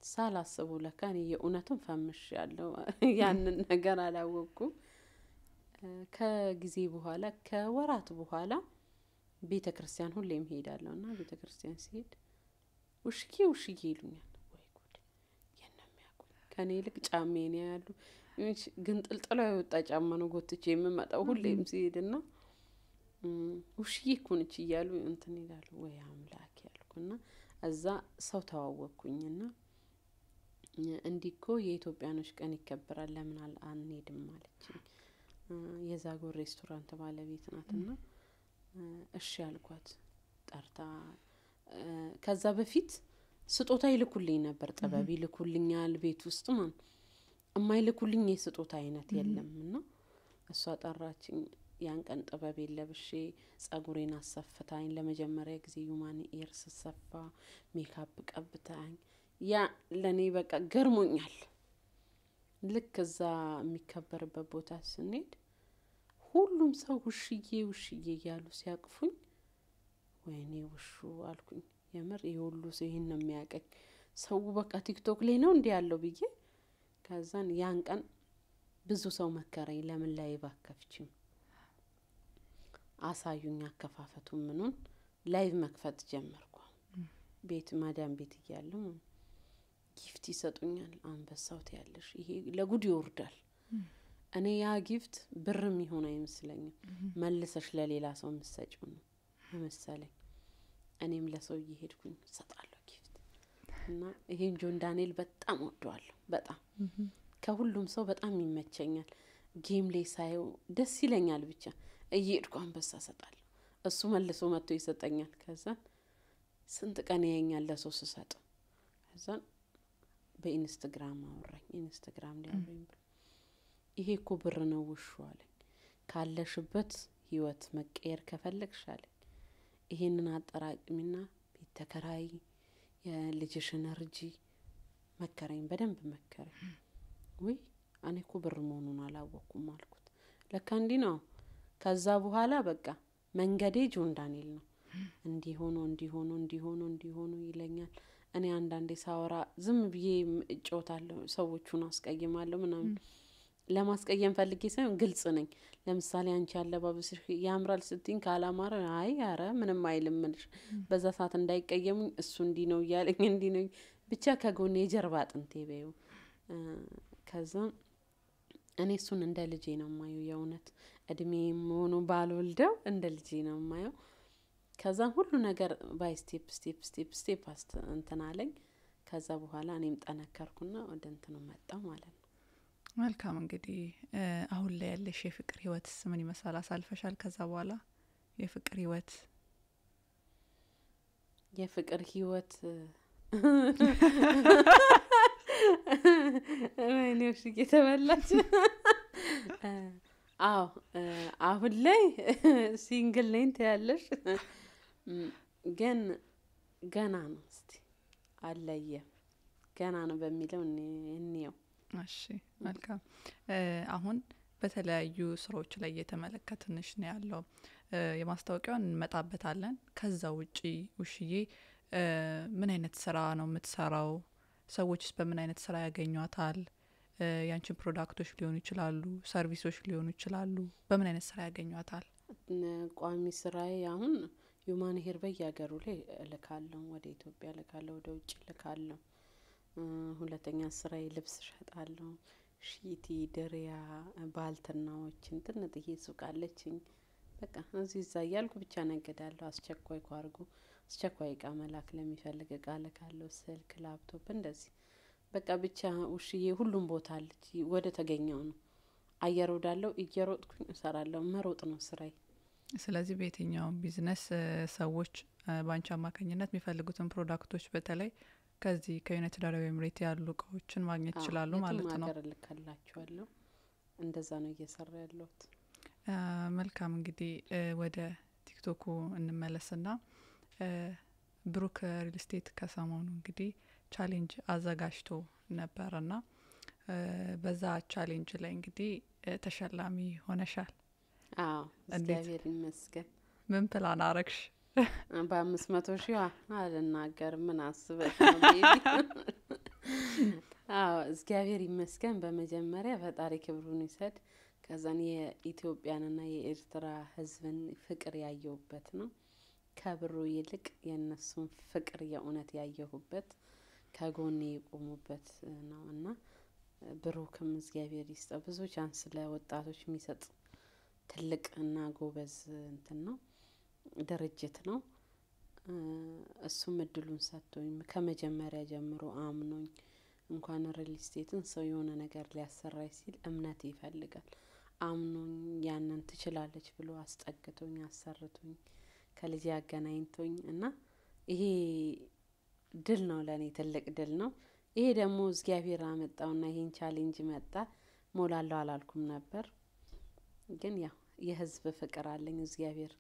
ሳላስበው። ለካ እኔ የእውነትም ፈምሽ ያለው ያንን ነገር አላወቅኩም። ከጊዜ በኋላ ከወራት በኋላ ቤተ ክርስቲያን ሁሌም ሄዳለሁ እና ቤተ ክርስቲያን ሲሄድ ውሽዬ ውሽዬ ይሉኛል። ወይ ጉድ! የት ነው የሚያውቁኝ? ከእኔ ይልቅ ጫሜን ያያሉ። ግን ጥልጥሎ የወጣ ጫማ ነው ጎትቼ የምመጣው ሁሌም ሲሄድና ውሽዬ እኮ ነች እያሉ እንትን ይላሉ። ወይ አምላክ ያልኩና እዛ ሰው ተዋወቅኩኝና እንዲህ እኮ የኢትዮጵያኖች ቀን ይከበራል ለምን አንሄድም አለችኝ። የዛጎር ሬስቶራንት ባለቤት ናትና እሺ ያልኳት ጠርታ። ከዛ በፊት ስጦታ ይልኩልኝ ነበር፣ ጥበብ ይልኩልኛል። ቤት ውስጥ ማለት የማይልኩልኝ የስጦታ አይነት የለም። እና እሷ ጠራችኝ። ያን ቀን ጥበብ ለብሼ ጸጉሬን አሰፍታኝ ለመጀመሪያ ጊዜ human hair ስሰፋ ሜካፕ ቀብታኝ ያ ለእኔ በቃ ገርሞኛል። ልክ እዛ የሚከበርበት ቦታ ስንሄድ ሁሉም ሰው ውሽዬ ውሽዬ እያሉ ሲያቅፉኝ ወይኔ ውሹ አልኩኝ። የምር ይሄ ሁሉ ሰው ይሄን ነው የሚያቀኝ፣ ሰው በቃ ቲክቶክ ላይ ነው እንዲህ ያለው ብዬ። ከዛን ያን ቀን ብዙ ሰው መከረኝ። ለምን live አከፍችም አሳዩኝ፣ አከፋፈቱ ምኑን live መክፈት ጀመርኩ። ቤት ማዳም ቤት እያለሁ gift ይሰጡኛል። አንበሳው ትያለሽ፣ ይሄ ለጉድ ይወርዳል። እኔ ያ gift ብርም ይሆን አይመስለኝም፣ መልሰሽ ለሌላ ሰው የምትሰጪው ነው መሰለኝ። እኔም ለሰው እየሄድኩኝ እሰጣለሁ gift። እና ይሄን ጆን ዳንኤል በጣም ወደዋለሁ። በጣም ከሁሉም ሰው በጣም ይመቸኛል። Game ላይ ሳየው ደስ ይለኛል። ብቻ እየሄድኩ አንበሳ እሰጣለሁ፣ እሱ መልሶ መጥቶ ይሰጠኛል። ከዛን ስንት ቀን ያየኛል ለሰው ስሰጥ። ከዛን በኢንስትግራም አወራኝ። ኢንስትግራም ላይ አወራኝ ብሎ ይሄ እኮ ብር ነው ውሹ አለኝ። ካለሽበት ህይወት መቀየር ከፈለግሽ አለኝ ይሄንን አጠራቅሚና ቤት ተከራይ፣ የልጅሽን እርጂ። መከረኝ፣ በደንብ መከረኝ። ውይ እኔ እኮ ብር መሆኑን አላወቅኩም አልኩት። ለካ እንዲህ ነው። ከዛ በኋላ በቃ መንገዴ ጆን ዳንኤል ነው። እንዲህ ሆኖ፣ እንዲህ ሆኖ፣ እንዲህ ሆኖ፣ እንዲህ ሆኖ ይለኛል። እኔ አንዳንዴ ሳወራ ዝም ብዬ እጮታለሁ፣ ሰዎቹን አስቀይማለሁ ምናምን። ለማስቀየም ፈልጌ ሳይሆን ግልጽ ነኝ። ለምሳሌ አንቺ አለባበስሽ ያምራል ስትኝ ካላማረ አይ አረ ምንም አይልም እልሽ። በዛ ሰዓት እንዳይቀየሙኝ እሱ እንዲህ ነው እያለኝ እንዲህ ነው፣ ብቻ ከጎኔ የጀርባ አጥንቴ በይው። ከዛ እኔ እሱን እንደ ልጄ ነው የማየው። የእውነት እድሜም ሆኖ ባልወልደው እንደ ልጄ ነው የማየው። ከዛ ሁሉ ነገር by step step step step እንትን አለኝ። ከዛ በኋላ እኔም ጠነከርኩና ወደ እንትኑ መጣሁ ማለት ነው። መልካም። እንግዲህ አሁን ላይ ያለሽ የፍቅር ህይወትስ ምን ይመስላል? አሳልፈሻል? ከዛ በኋላ የፍቅር ህይወት? የፍቅር ህይወት፣ ወይኔ ውሽዬ ተበላች። አዎ፣ አሁን ላይ single ነኝ ትያለሽ፣ ግን ገና ነው። እስቲ አለየም፣ ገና ነው በሚለው እንየው። እሺ መልካም። አሁን በተለያዩ ስራዎች ላይ እየተመለከትንሽ ነው ያለው። የማስታወቂያውን እንመጣበታለን። ከዛ ውጪ ውሽዬ ምን አይነት ስራ ነው የምትሰራው? ሰዎችስ በምን አይነት ስራ ያገኟታል? ያንቺን product ኦች ሊሆኑ ይችላሉ፣ service ኦች ሊሆኑ ይችላሉ። በምን አይነት ስራ ያገኟታል? ቋሚ ስራዬ አሁን human hair በየሀገሩ ላይ እልካለሁ። ወደ ኢትዮጵያ እልካለሁ፣ ወደ ውጭ እልካለሁ። ሁለተኛ ስራዬ ልብስ እሸጣለሁ። ሺቲ፣ ድሪያ፣ ባልትናዎችን ትንጥዬ ሱቅ አለችኝ። በቃ እዚህ እዛ እያልኩ ብቻ ነገዳለሁ። አስቸኳይ ካርጎ፣ አስቸኳይ እቃ መላክ ለሚፈልግ እቃ እልካለሁ። ስልክ፣ ላፕቶፕ እንደዚህ በቃ ብቻ ውሽዬ ሁሉም ቦታ አለች። ወደ ተገኘው ነው፣ አየር ወዳለው እየሮጥኩኝ እሰራለሁ። መሮጥ ነው ስራዬ። ስለዚህ በየትኛውም ቢዝነስ ሰዎች በአንቺ አማካኝነት የሚፈልጉትን product ኦች፣ በተለይ ከዚህ ከዩናይትድ አረብ ኤምሬት ያሉ እቃዎችን ማግኘት ይችላሉ ማለት ነው። የትም ሀገር እልክላቸዋለሁ። እንደዛ ነው እየሰራ ያለሁት። መልካም። እንግዲህ ወደ ቲክቶኩ እንመለስና ብሩክ ሪል ስቴት ከሰሞኑ እንግዲህ challenge አዘጋጅቶ ነበርና በዛ challenge ላይ እንግዲህ ተሸላሚ ሆነሻል። አዎ፣ እግዚአብሔር ይመስገን። ምን ፕላን አረግሽ? በ500 ሺህ አልናገርም። ምን አስበሽ ነው baby? አዎ፣ እግዚአብሔር ይመስገን። በመጀመሪያ ፈጣሪ ክብሩን ይውሰድ። ከዛን የኢትዮጵያንና የኤርትራ ሕዝብን ፍቅር ያየሁበት ነው። ከብሩ ይልቅ የእነሱን ፍቅር የእውነት ያየሁበት፣ ከጎኔ የቆሙበት ነው። እና ብሩክም እግዚአብሔር ይስጠው። ብዙ chance ለወጣቶች የሚሰጥ ትልቅ እና ጎበዝ እንትን ነው፣ ድርጅት ነው። እሱም እድሉን ሰጥቶኝ ከመጀመሪያ ጀምሮ አምኖኝ፣ እንኳን ሪል ስቴትን ሰው የሆነ ነገር ሊያሰራኝ ሲል እምነት ይፈልጋል። አምኖኝ ያንን ትችላለች ብሎ አስጠግቶኝ፣ አሰርቶኝ፣ ከልጄ አገናኝቶኝ እና ይሄ ድል ነው፣ ለእኔ ትልቅ ድል ነው። ይሄ ደግሞ እግዚአብሔር አመጣውና ይሄን challenge መጣ። ሞላለሁ አላልኩም ነበር፣ ግን ያው የህዝብ ፍቅር አለኝ። እግዚአብሔር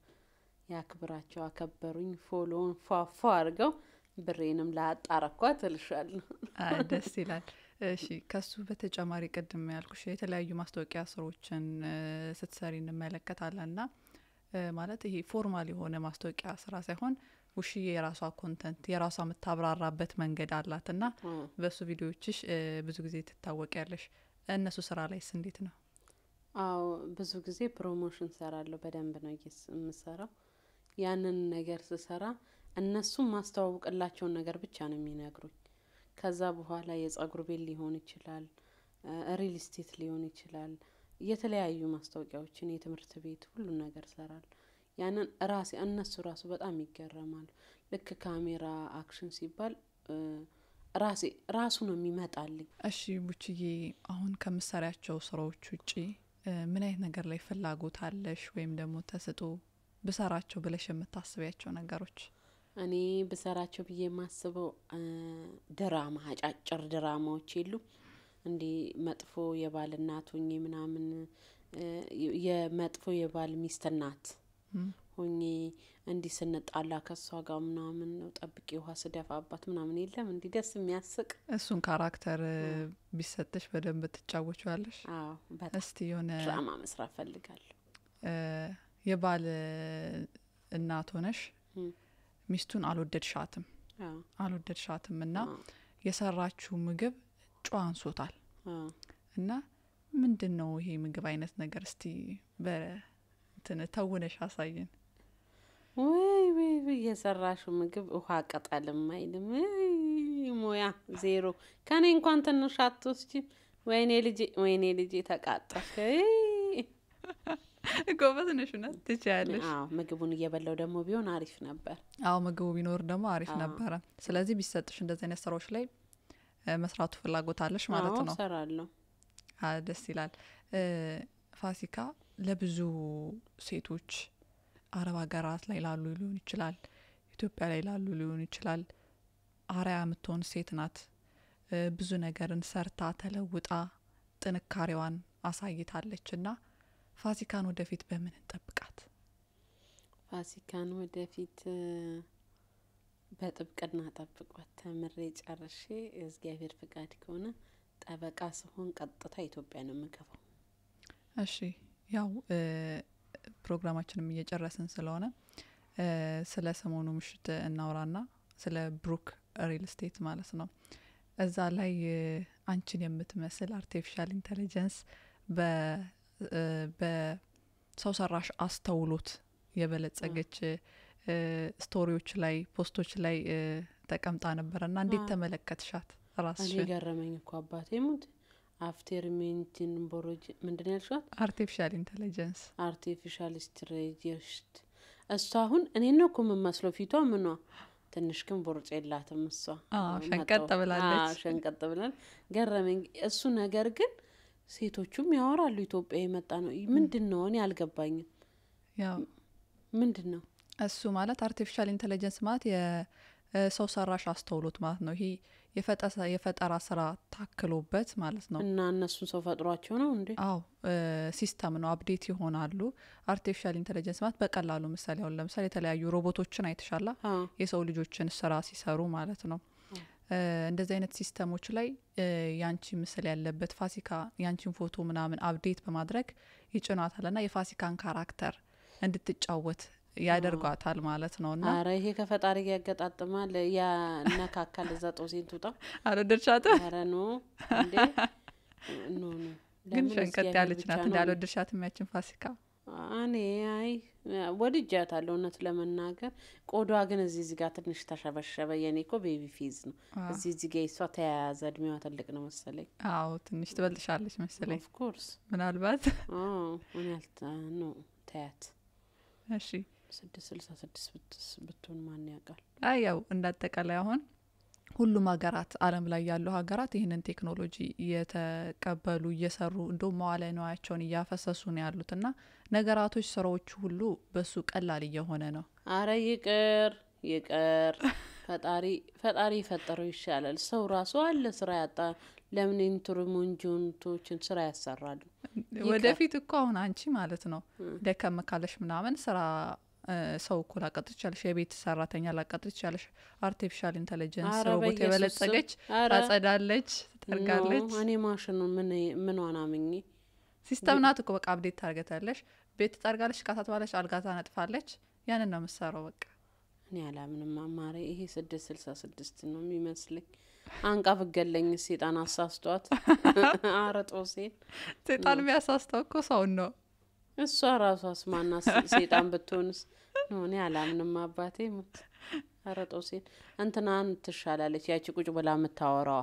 ያክብራቸው፣ አከበሩኝ። Follow ውን ፏፏ አድርገው ብሬንም ላጣረኳት እልሻለሁ። ደስ ይላል። እሺ፣ ከሱ በተጨማሪ ቅድም ያልኩሽ የተለያዩ ማስታወቂያ ስራዎችን ስትሰሪ እንመለከታለን። እና ማለት ይሄ formal የሆነ ማስታወቂያ ስራ ሳይሆን ውሽዬ የራሷ content፣ የራሷ የምታብራራበት መንገድ አላት እና በሱ ቪዲዮዎችሽ ብዙ ጊዜ ትታወቂያለሽ። እነሱ ስራ ላይስ እንዴት ነው? አዎ፣ ብዙ ጊዜ promotion ሰራለሁ። በደንብ ነው የምሰራው። ያንን ነገር ስሰራ እነሱም ማስተዋውቅላቸውን ነገር ብቻ ነው የሚነግሩኝ። ከዛ በኋላ የጸጉር ቤት ሊሆን ይችላል፣ ሪል ስቴት ሊሆን ይችላል፣ የተለያዩ ማስታወቂያዎችን፣ የትምህርት ቤት፣ ሁሉን ነገር እሰራለሁ። ያንን ራሴ እነሱ ራሱ በጣም ይገረማሉ። ልክ ካሜራ action ሲባል ራሴ ራሱ ነው የሚመጣልኝ። እሺ ቡችዬ፣ አሁን ከምትሰሪያቸው ስራዎች ውጪ ምን አይነት ነገር ላይ ፍላጎት አለሽ ወይም ደግሞ ተሰጥኦ ብሰራቸው ብለሽ የምታስቢያቸው ነገሮች? እኔ ብሰራቸው ብዬ የማስበው ድራማ፣ አጫጭር ድራማዎች የሉ እንዴ? መጥፎ የባል እናት ሆኜ ምናምን፣ የመጥፎ የባል ሚስት እናት ሆኜ እንዲህ ስንጣላ ከሷ ጋር ምናምን ነው ጠብቄ ውሃ ስደፋባት ምናምን የለም እንዲህ ደስ የሚያስቅ እሱን character ቢሰጥሽ በደንብ ትጫወቺዋለሽ? አዎ በጣም። እስቲ የሆነ ድራማ መስራት ፈልጋለሁ። የባል እናት ሆነሽ ሚስቱን አልወደድሻትም አልወደድሻትም እና የሰራችው ምግብ ጨው አንሶታል እና ምንድነው ይሄ ምግብ አይነት ነገር እስቲ በእንትን ተውነሽ አሳየን። ወይ ወይ ወይ የሰራሽው ምግብ ውሃ ቅጠልም አይልም። ሙያ ዜሮ። ከኔ እንኳን ትንሽ አትወስጂም። ወይኔ ልጄ ወይኔ ልጄ ተቃጠልክ። ጎበዝ ነሽ እውነት ትችያለሽ። አዎ ምግቡን እየበላው ደግሞ ቢሆን አሪፍ ነበር። አዎ ምግቡ ቢኖር ደግሞ አሪፍ ነበረ። ስለዚህ ቢሰጥሽ እንደዚህ አይነት ስራዎች ላይ መስራቱ ፍላጎት አለሽ ማለት ነው? አዎ እሰራለሁ። ደስ ይላል። ፋሲካ ለብዙ ሴቶች አረብ ሀገራት ላይ ላሉ ሊሆን ይችላል፣ ኢትዮጵያ ላይ ላሉ ሊሆን ይችላል፣ አርአያ የምትሆን ሴት ናት። ብዙ ነገርን ሰርታ ተለውጣ ጥንካሬዋን አሳይታለችና ፋሲካን ወደፊት በምን እንጠብቃት? ፋሲካን ወደፊት በጥብቅና ጠብቋት። ተምሬ ጨርሼ እግዚአብሔር ፍቃድ ከሆነ ጠበቃ ስሆን ቀጥታ ኢትዮጵያ ነው የምገባው። እሺ ያው ፕሮግራማችንም እየጨረስን ስለሆነ ስለ ሰሞኑ ምሽት እናውራና ስለ ብሩክ ሪል ስቴት ማለት ነው። እዛ ላይ አንቺን የምትመስል artificial intelligence በሰው ሰራሽ አስተውሎት የበለጸገች story ዎች ላይ post ኦች ላይ ተቀምጣ ነበርና እንዴት ተመለከትሻት ራስሽን? እኔ ገረመኝ እኮ አባቴ ሙት after ሜንቲን ቦሮጅ ምንድነው ያልሽው? artificial intelligence artificial strategist። እሷ አሁን እኔ ነው እኮ የምመስለው ፊቷ ምኗ ትንሽ ግን ቦርጭ የላትም እሷ። ሸንቀጥ ብላለች። አዎ ሸንቀጥ ብላለች። ገረመኝ እሱ ነገር። ግን ሴቶቹም ያወራሉ ኢትዮጵያ የመጣ ነው ምንድነው? እኔ አልገባኝም። ያው ምንድነው እሱ ማለት artificial intelligence ማለት የሰው ሰራሽ አስተውሎት ማለት ነው። ይሄ የፈጠራ ስራ ታክሎበት ማለት ነው። እና እነሱን ሰው ፈጥሯቸው ነው እንዴ? አዎ system ነው፣ update ይሆናሉ። artificial intelligence ማለት በቀላሉ ምሳሌ አሁን ለምሳሌ የተለያዩ ሮቦቶችን አይተሻላ? የሰው ልጆችን ስራ ሲሰሩ ማለት ነው። እንደዚህ አይነት system ኦች ላይ ያንቺ ምስል ያለበት ፋሲካ ያንቺን ፎቶ ምናምን update በማድረግ ይጭኗታልና የፋሲካን character እንድትጫወት ያደርጓታል ማለት ነውና። አረ ይሄ ከፈጣሪ ጋር ያገጣጥማል። ያነካካል እዛ ጦሴን ትውጣ። አልወደድሻትም? አረ no እንዴ no no ግን ሸንቀጥ ያለች ናት። እንዳልወደድሻትም ያችን ፋሲካ? እኔ አይ ወድጃታለሁ እውነት ለመናገር። ቆዳዋ ግን እዚህ ጋር ትንሽ ተሸበሸበ። የኔ እኮ baby face ነው። እዚህ ጋር እሷ ተያያዘ። እድሜዋ ትልቅ ነው መሰለኝ። አዎ ትንሽ ትበልጥሻለች መሰለኝ። of course ምናልባት። አዎ እኔ no ተያት። እሺ 666 ብትሆን ማን ያውቃል? አይ ያው እንዳጠቃላይ አሁን ሁሉም ሀገራት ዓለም ላይ ያሉ ሀገራት ይህንን ቴክኖሎጂ እየተቀበሉ እየሰሩ እንደውም መዋለ ንዋያቸውን እያፈሰሱ ነው ያሉትና ነገራቶች ስራዎቹ ሁሉ በሱ ቀላል እየሆነ ነው። አረ ይቅር ይቅር፣ ፈጣሪ የፈጠረው ይሻላል። ሰው ራሱ አለ ስራ ያጣ ለምን ኢንትሩመንቶችን ስራ ያሰራሉ? ወደፊት እኮ አሁን አንቺ ማለት ነው ደከም ካለሽ ምናምን ስራ ሰው እኮ ላቀጥር ይቻለሽ፣ የቤት ሰራተኛ ላቀጥር ይቻለሽ። artificial intelligence ሮቦት የበለጸገች ታጸዳለች፣ ትጠርጋለች። እኔ ማሽኑ ምኗን አምኜ system ናት እኮ በቃ update ታርገታለሽ። ቤት ትጠርጋለች፣ እቃ ታጥባለች፣ አልጋ ታነጥፋለች። ያንን ነው የምትሰራው በቃ። እኔ አላምንም አማሬ። ይሄ 666 ነው የሚመስለኝ። አንቃ ብገለኝ ሰይጣን አሳስቷት። አረ ጦሴን ሰይጣን የሚያሳስተው እኮ ሰውን ነው። እሷ ራሷስ ማና ሰይጣን ብትሆንስ? ነው እኔ አላምንም አባቴ ሙት። አረ ጦሴን እንትናን ትሻላለች ያቺ ቁጭ ብላ የምታወራዋ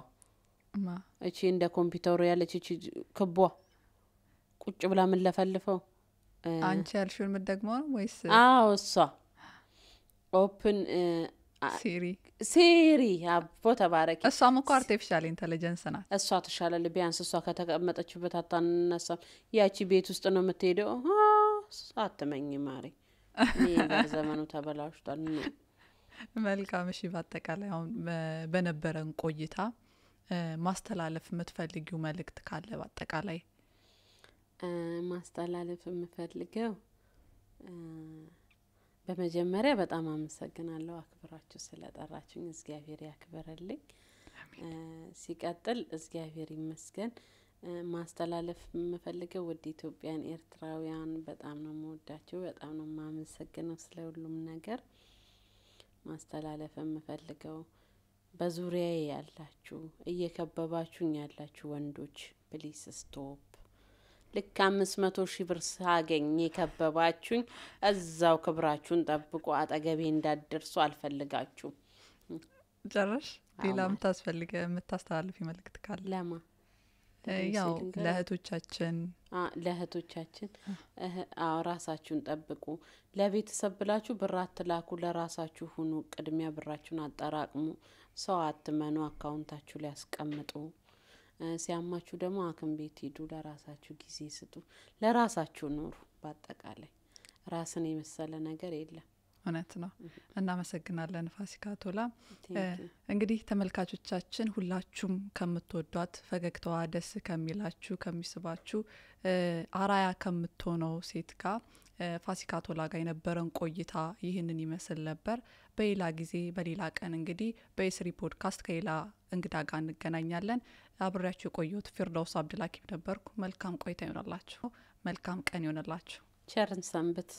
እቺ እንደ ኮምፒውተሩ ያለች እቺ ክቧ ቁጭ ብላ የምንለፈልፈው። አንቺ ያልሽውን የምትደግመው ነው ወይስ? አዎ እሷ open Siri Siri አቦ ተባረኪ። እሷም እኮ artificial intelligence ናት። እሷ ትሻላለች ቢያንስ እሷ ከተቀመጠችበት አታነሳም። ያቺ ቤት ውስጥ ነው የምትሄደው። አትመኝ ማሬ፣ ዘመኑ ተበላሽቷል። መልካም። እሺ በአጠቃላይ አሁን በነበረን ቆይታ ማስተላለፍ የምትፈልጊው መልእክት ካለ? በአጠቃላይ ማስተላለፍ የምፈልገው በመጀመሪያ በጣም አመሰግናለሁ አክብራችሁ ስለጠራችሁኝ፣ እግዚአብሔር ያክብርልኝ። ሲቀጥል እግዚአብሔር ይመስገን። ማስተላለፍ የምፈልገው ውድ ኢትዮጵያን ኤርትራውያን በጣም ነው የምወዳችሁ፣ በጣም ነው የማመሰግነው ስለ ሁሉም ነገር። ማስተላለፍ የምፈልገው በዙሪያዬ ያላችሁ፣ እየከበባችሁኝ ያላችሁ ወንዶች please stop። ልክ 500,000 ብር ሳገኝ የከበባችሁኝ እዛው ክብራችሁን ጠብቁ። አጠገቤ እንዳትደርሱ አልፈልጋችሁም። ጨረሽ? ሌላ አዎ። የምታስፈልገ የምታስተላልፊ መልእክት ካለ? ለማ ያው ልንገር? ለእህቶቻችን። ለእህቶቻችን አዎ፣ ራሳችሁን ጠብቁ። ለቤተሰብ ብላችሁ ብር አትላኩ። ለራሳችሁ ሁኑ። ቅድሚያ ብራችሁን አጠራቅሙ። ሰው አትመኑ። አካውንታችሁ ላይ አስቀምጡ። ሲያማችሁ ደግሞ ሐኪም ቤት ሂዱ። ለራሳችሁ ጊዜ ስጡ። ለራሳችሁ ኑሩ። በአጠቃላይ ራስን የመሰለ ነገር የለም። እውነት ነው። እናመሰግናለን ፋሲካ ቶላ። Thank you. እንግዲህ ተመልካቾቻችን ሁላችሁም ከምትወዷት፣ ፈገግታዋ ደስ ከሚላችሁ፣ ከሚስባችሁ፣ አራያ ከምትሆነው ሴት ጋር ፋሲካ ቶላ ጋር የነበረን ቆይታ ይህንን ይመስል ነበር። በሌላ ጊዜ በሌላ ቀን እንግዲህ በኤስሪ ፖድካስት ከሌላ እንግዳ ጋር እንገናኛለን። አብሬያችሁ የቆየሁት ፊርዳውስ አብድላኪም ነበርኩ። መልካም ቆይታ ይሆንላችሁ። መልካም ቀን ይሆንላችሁ። ቸርን ሰንብት።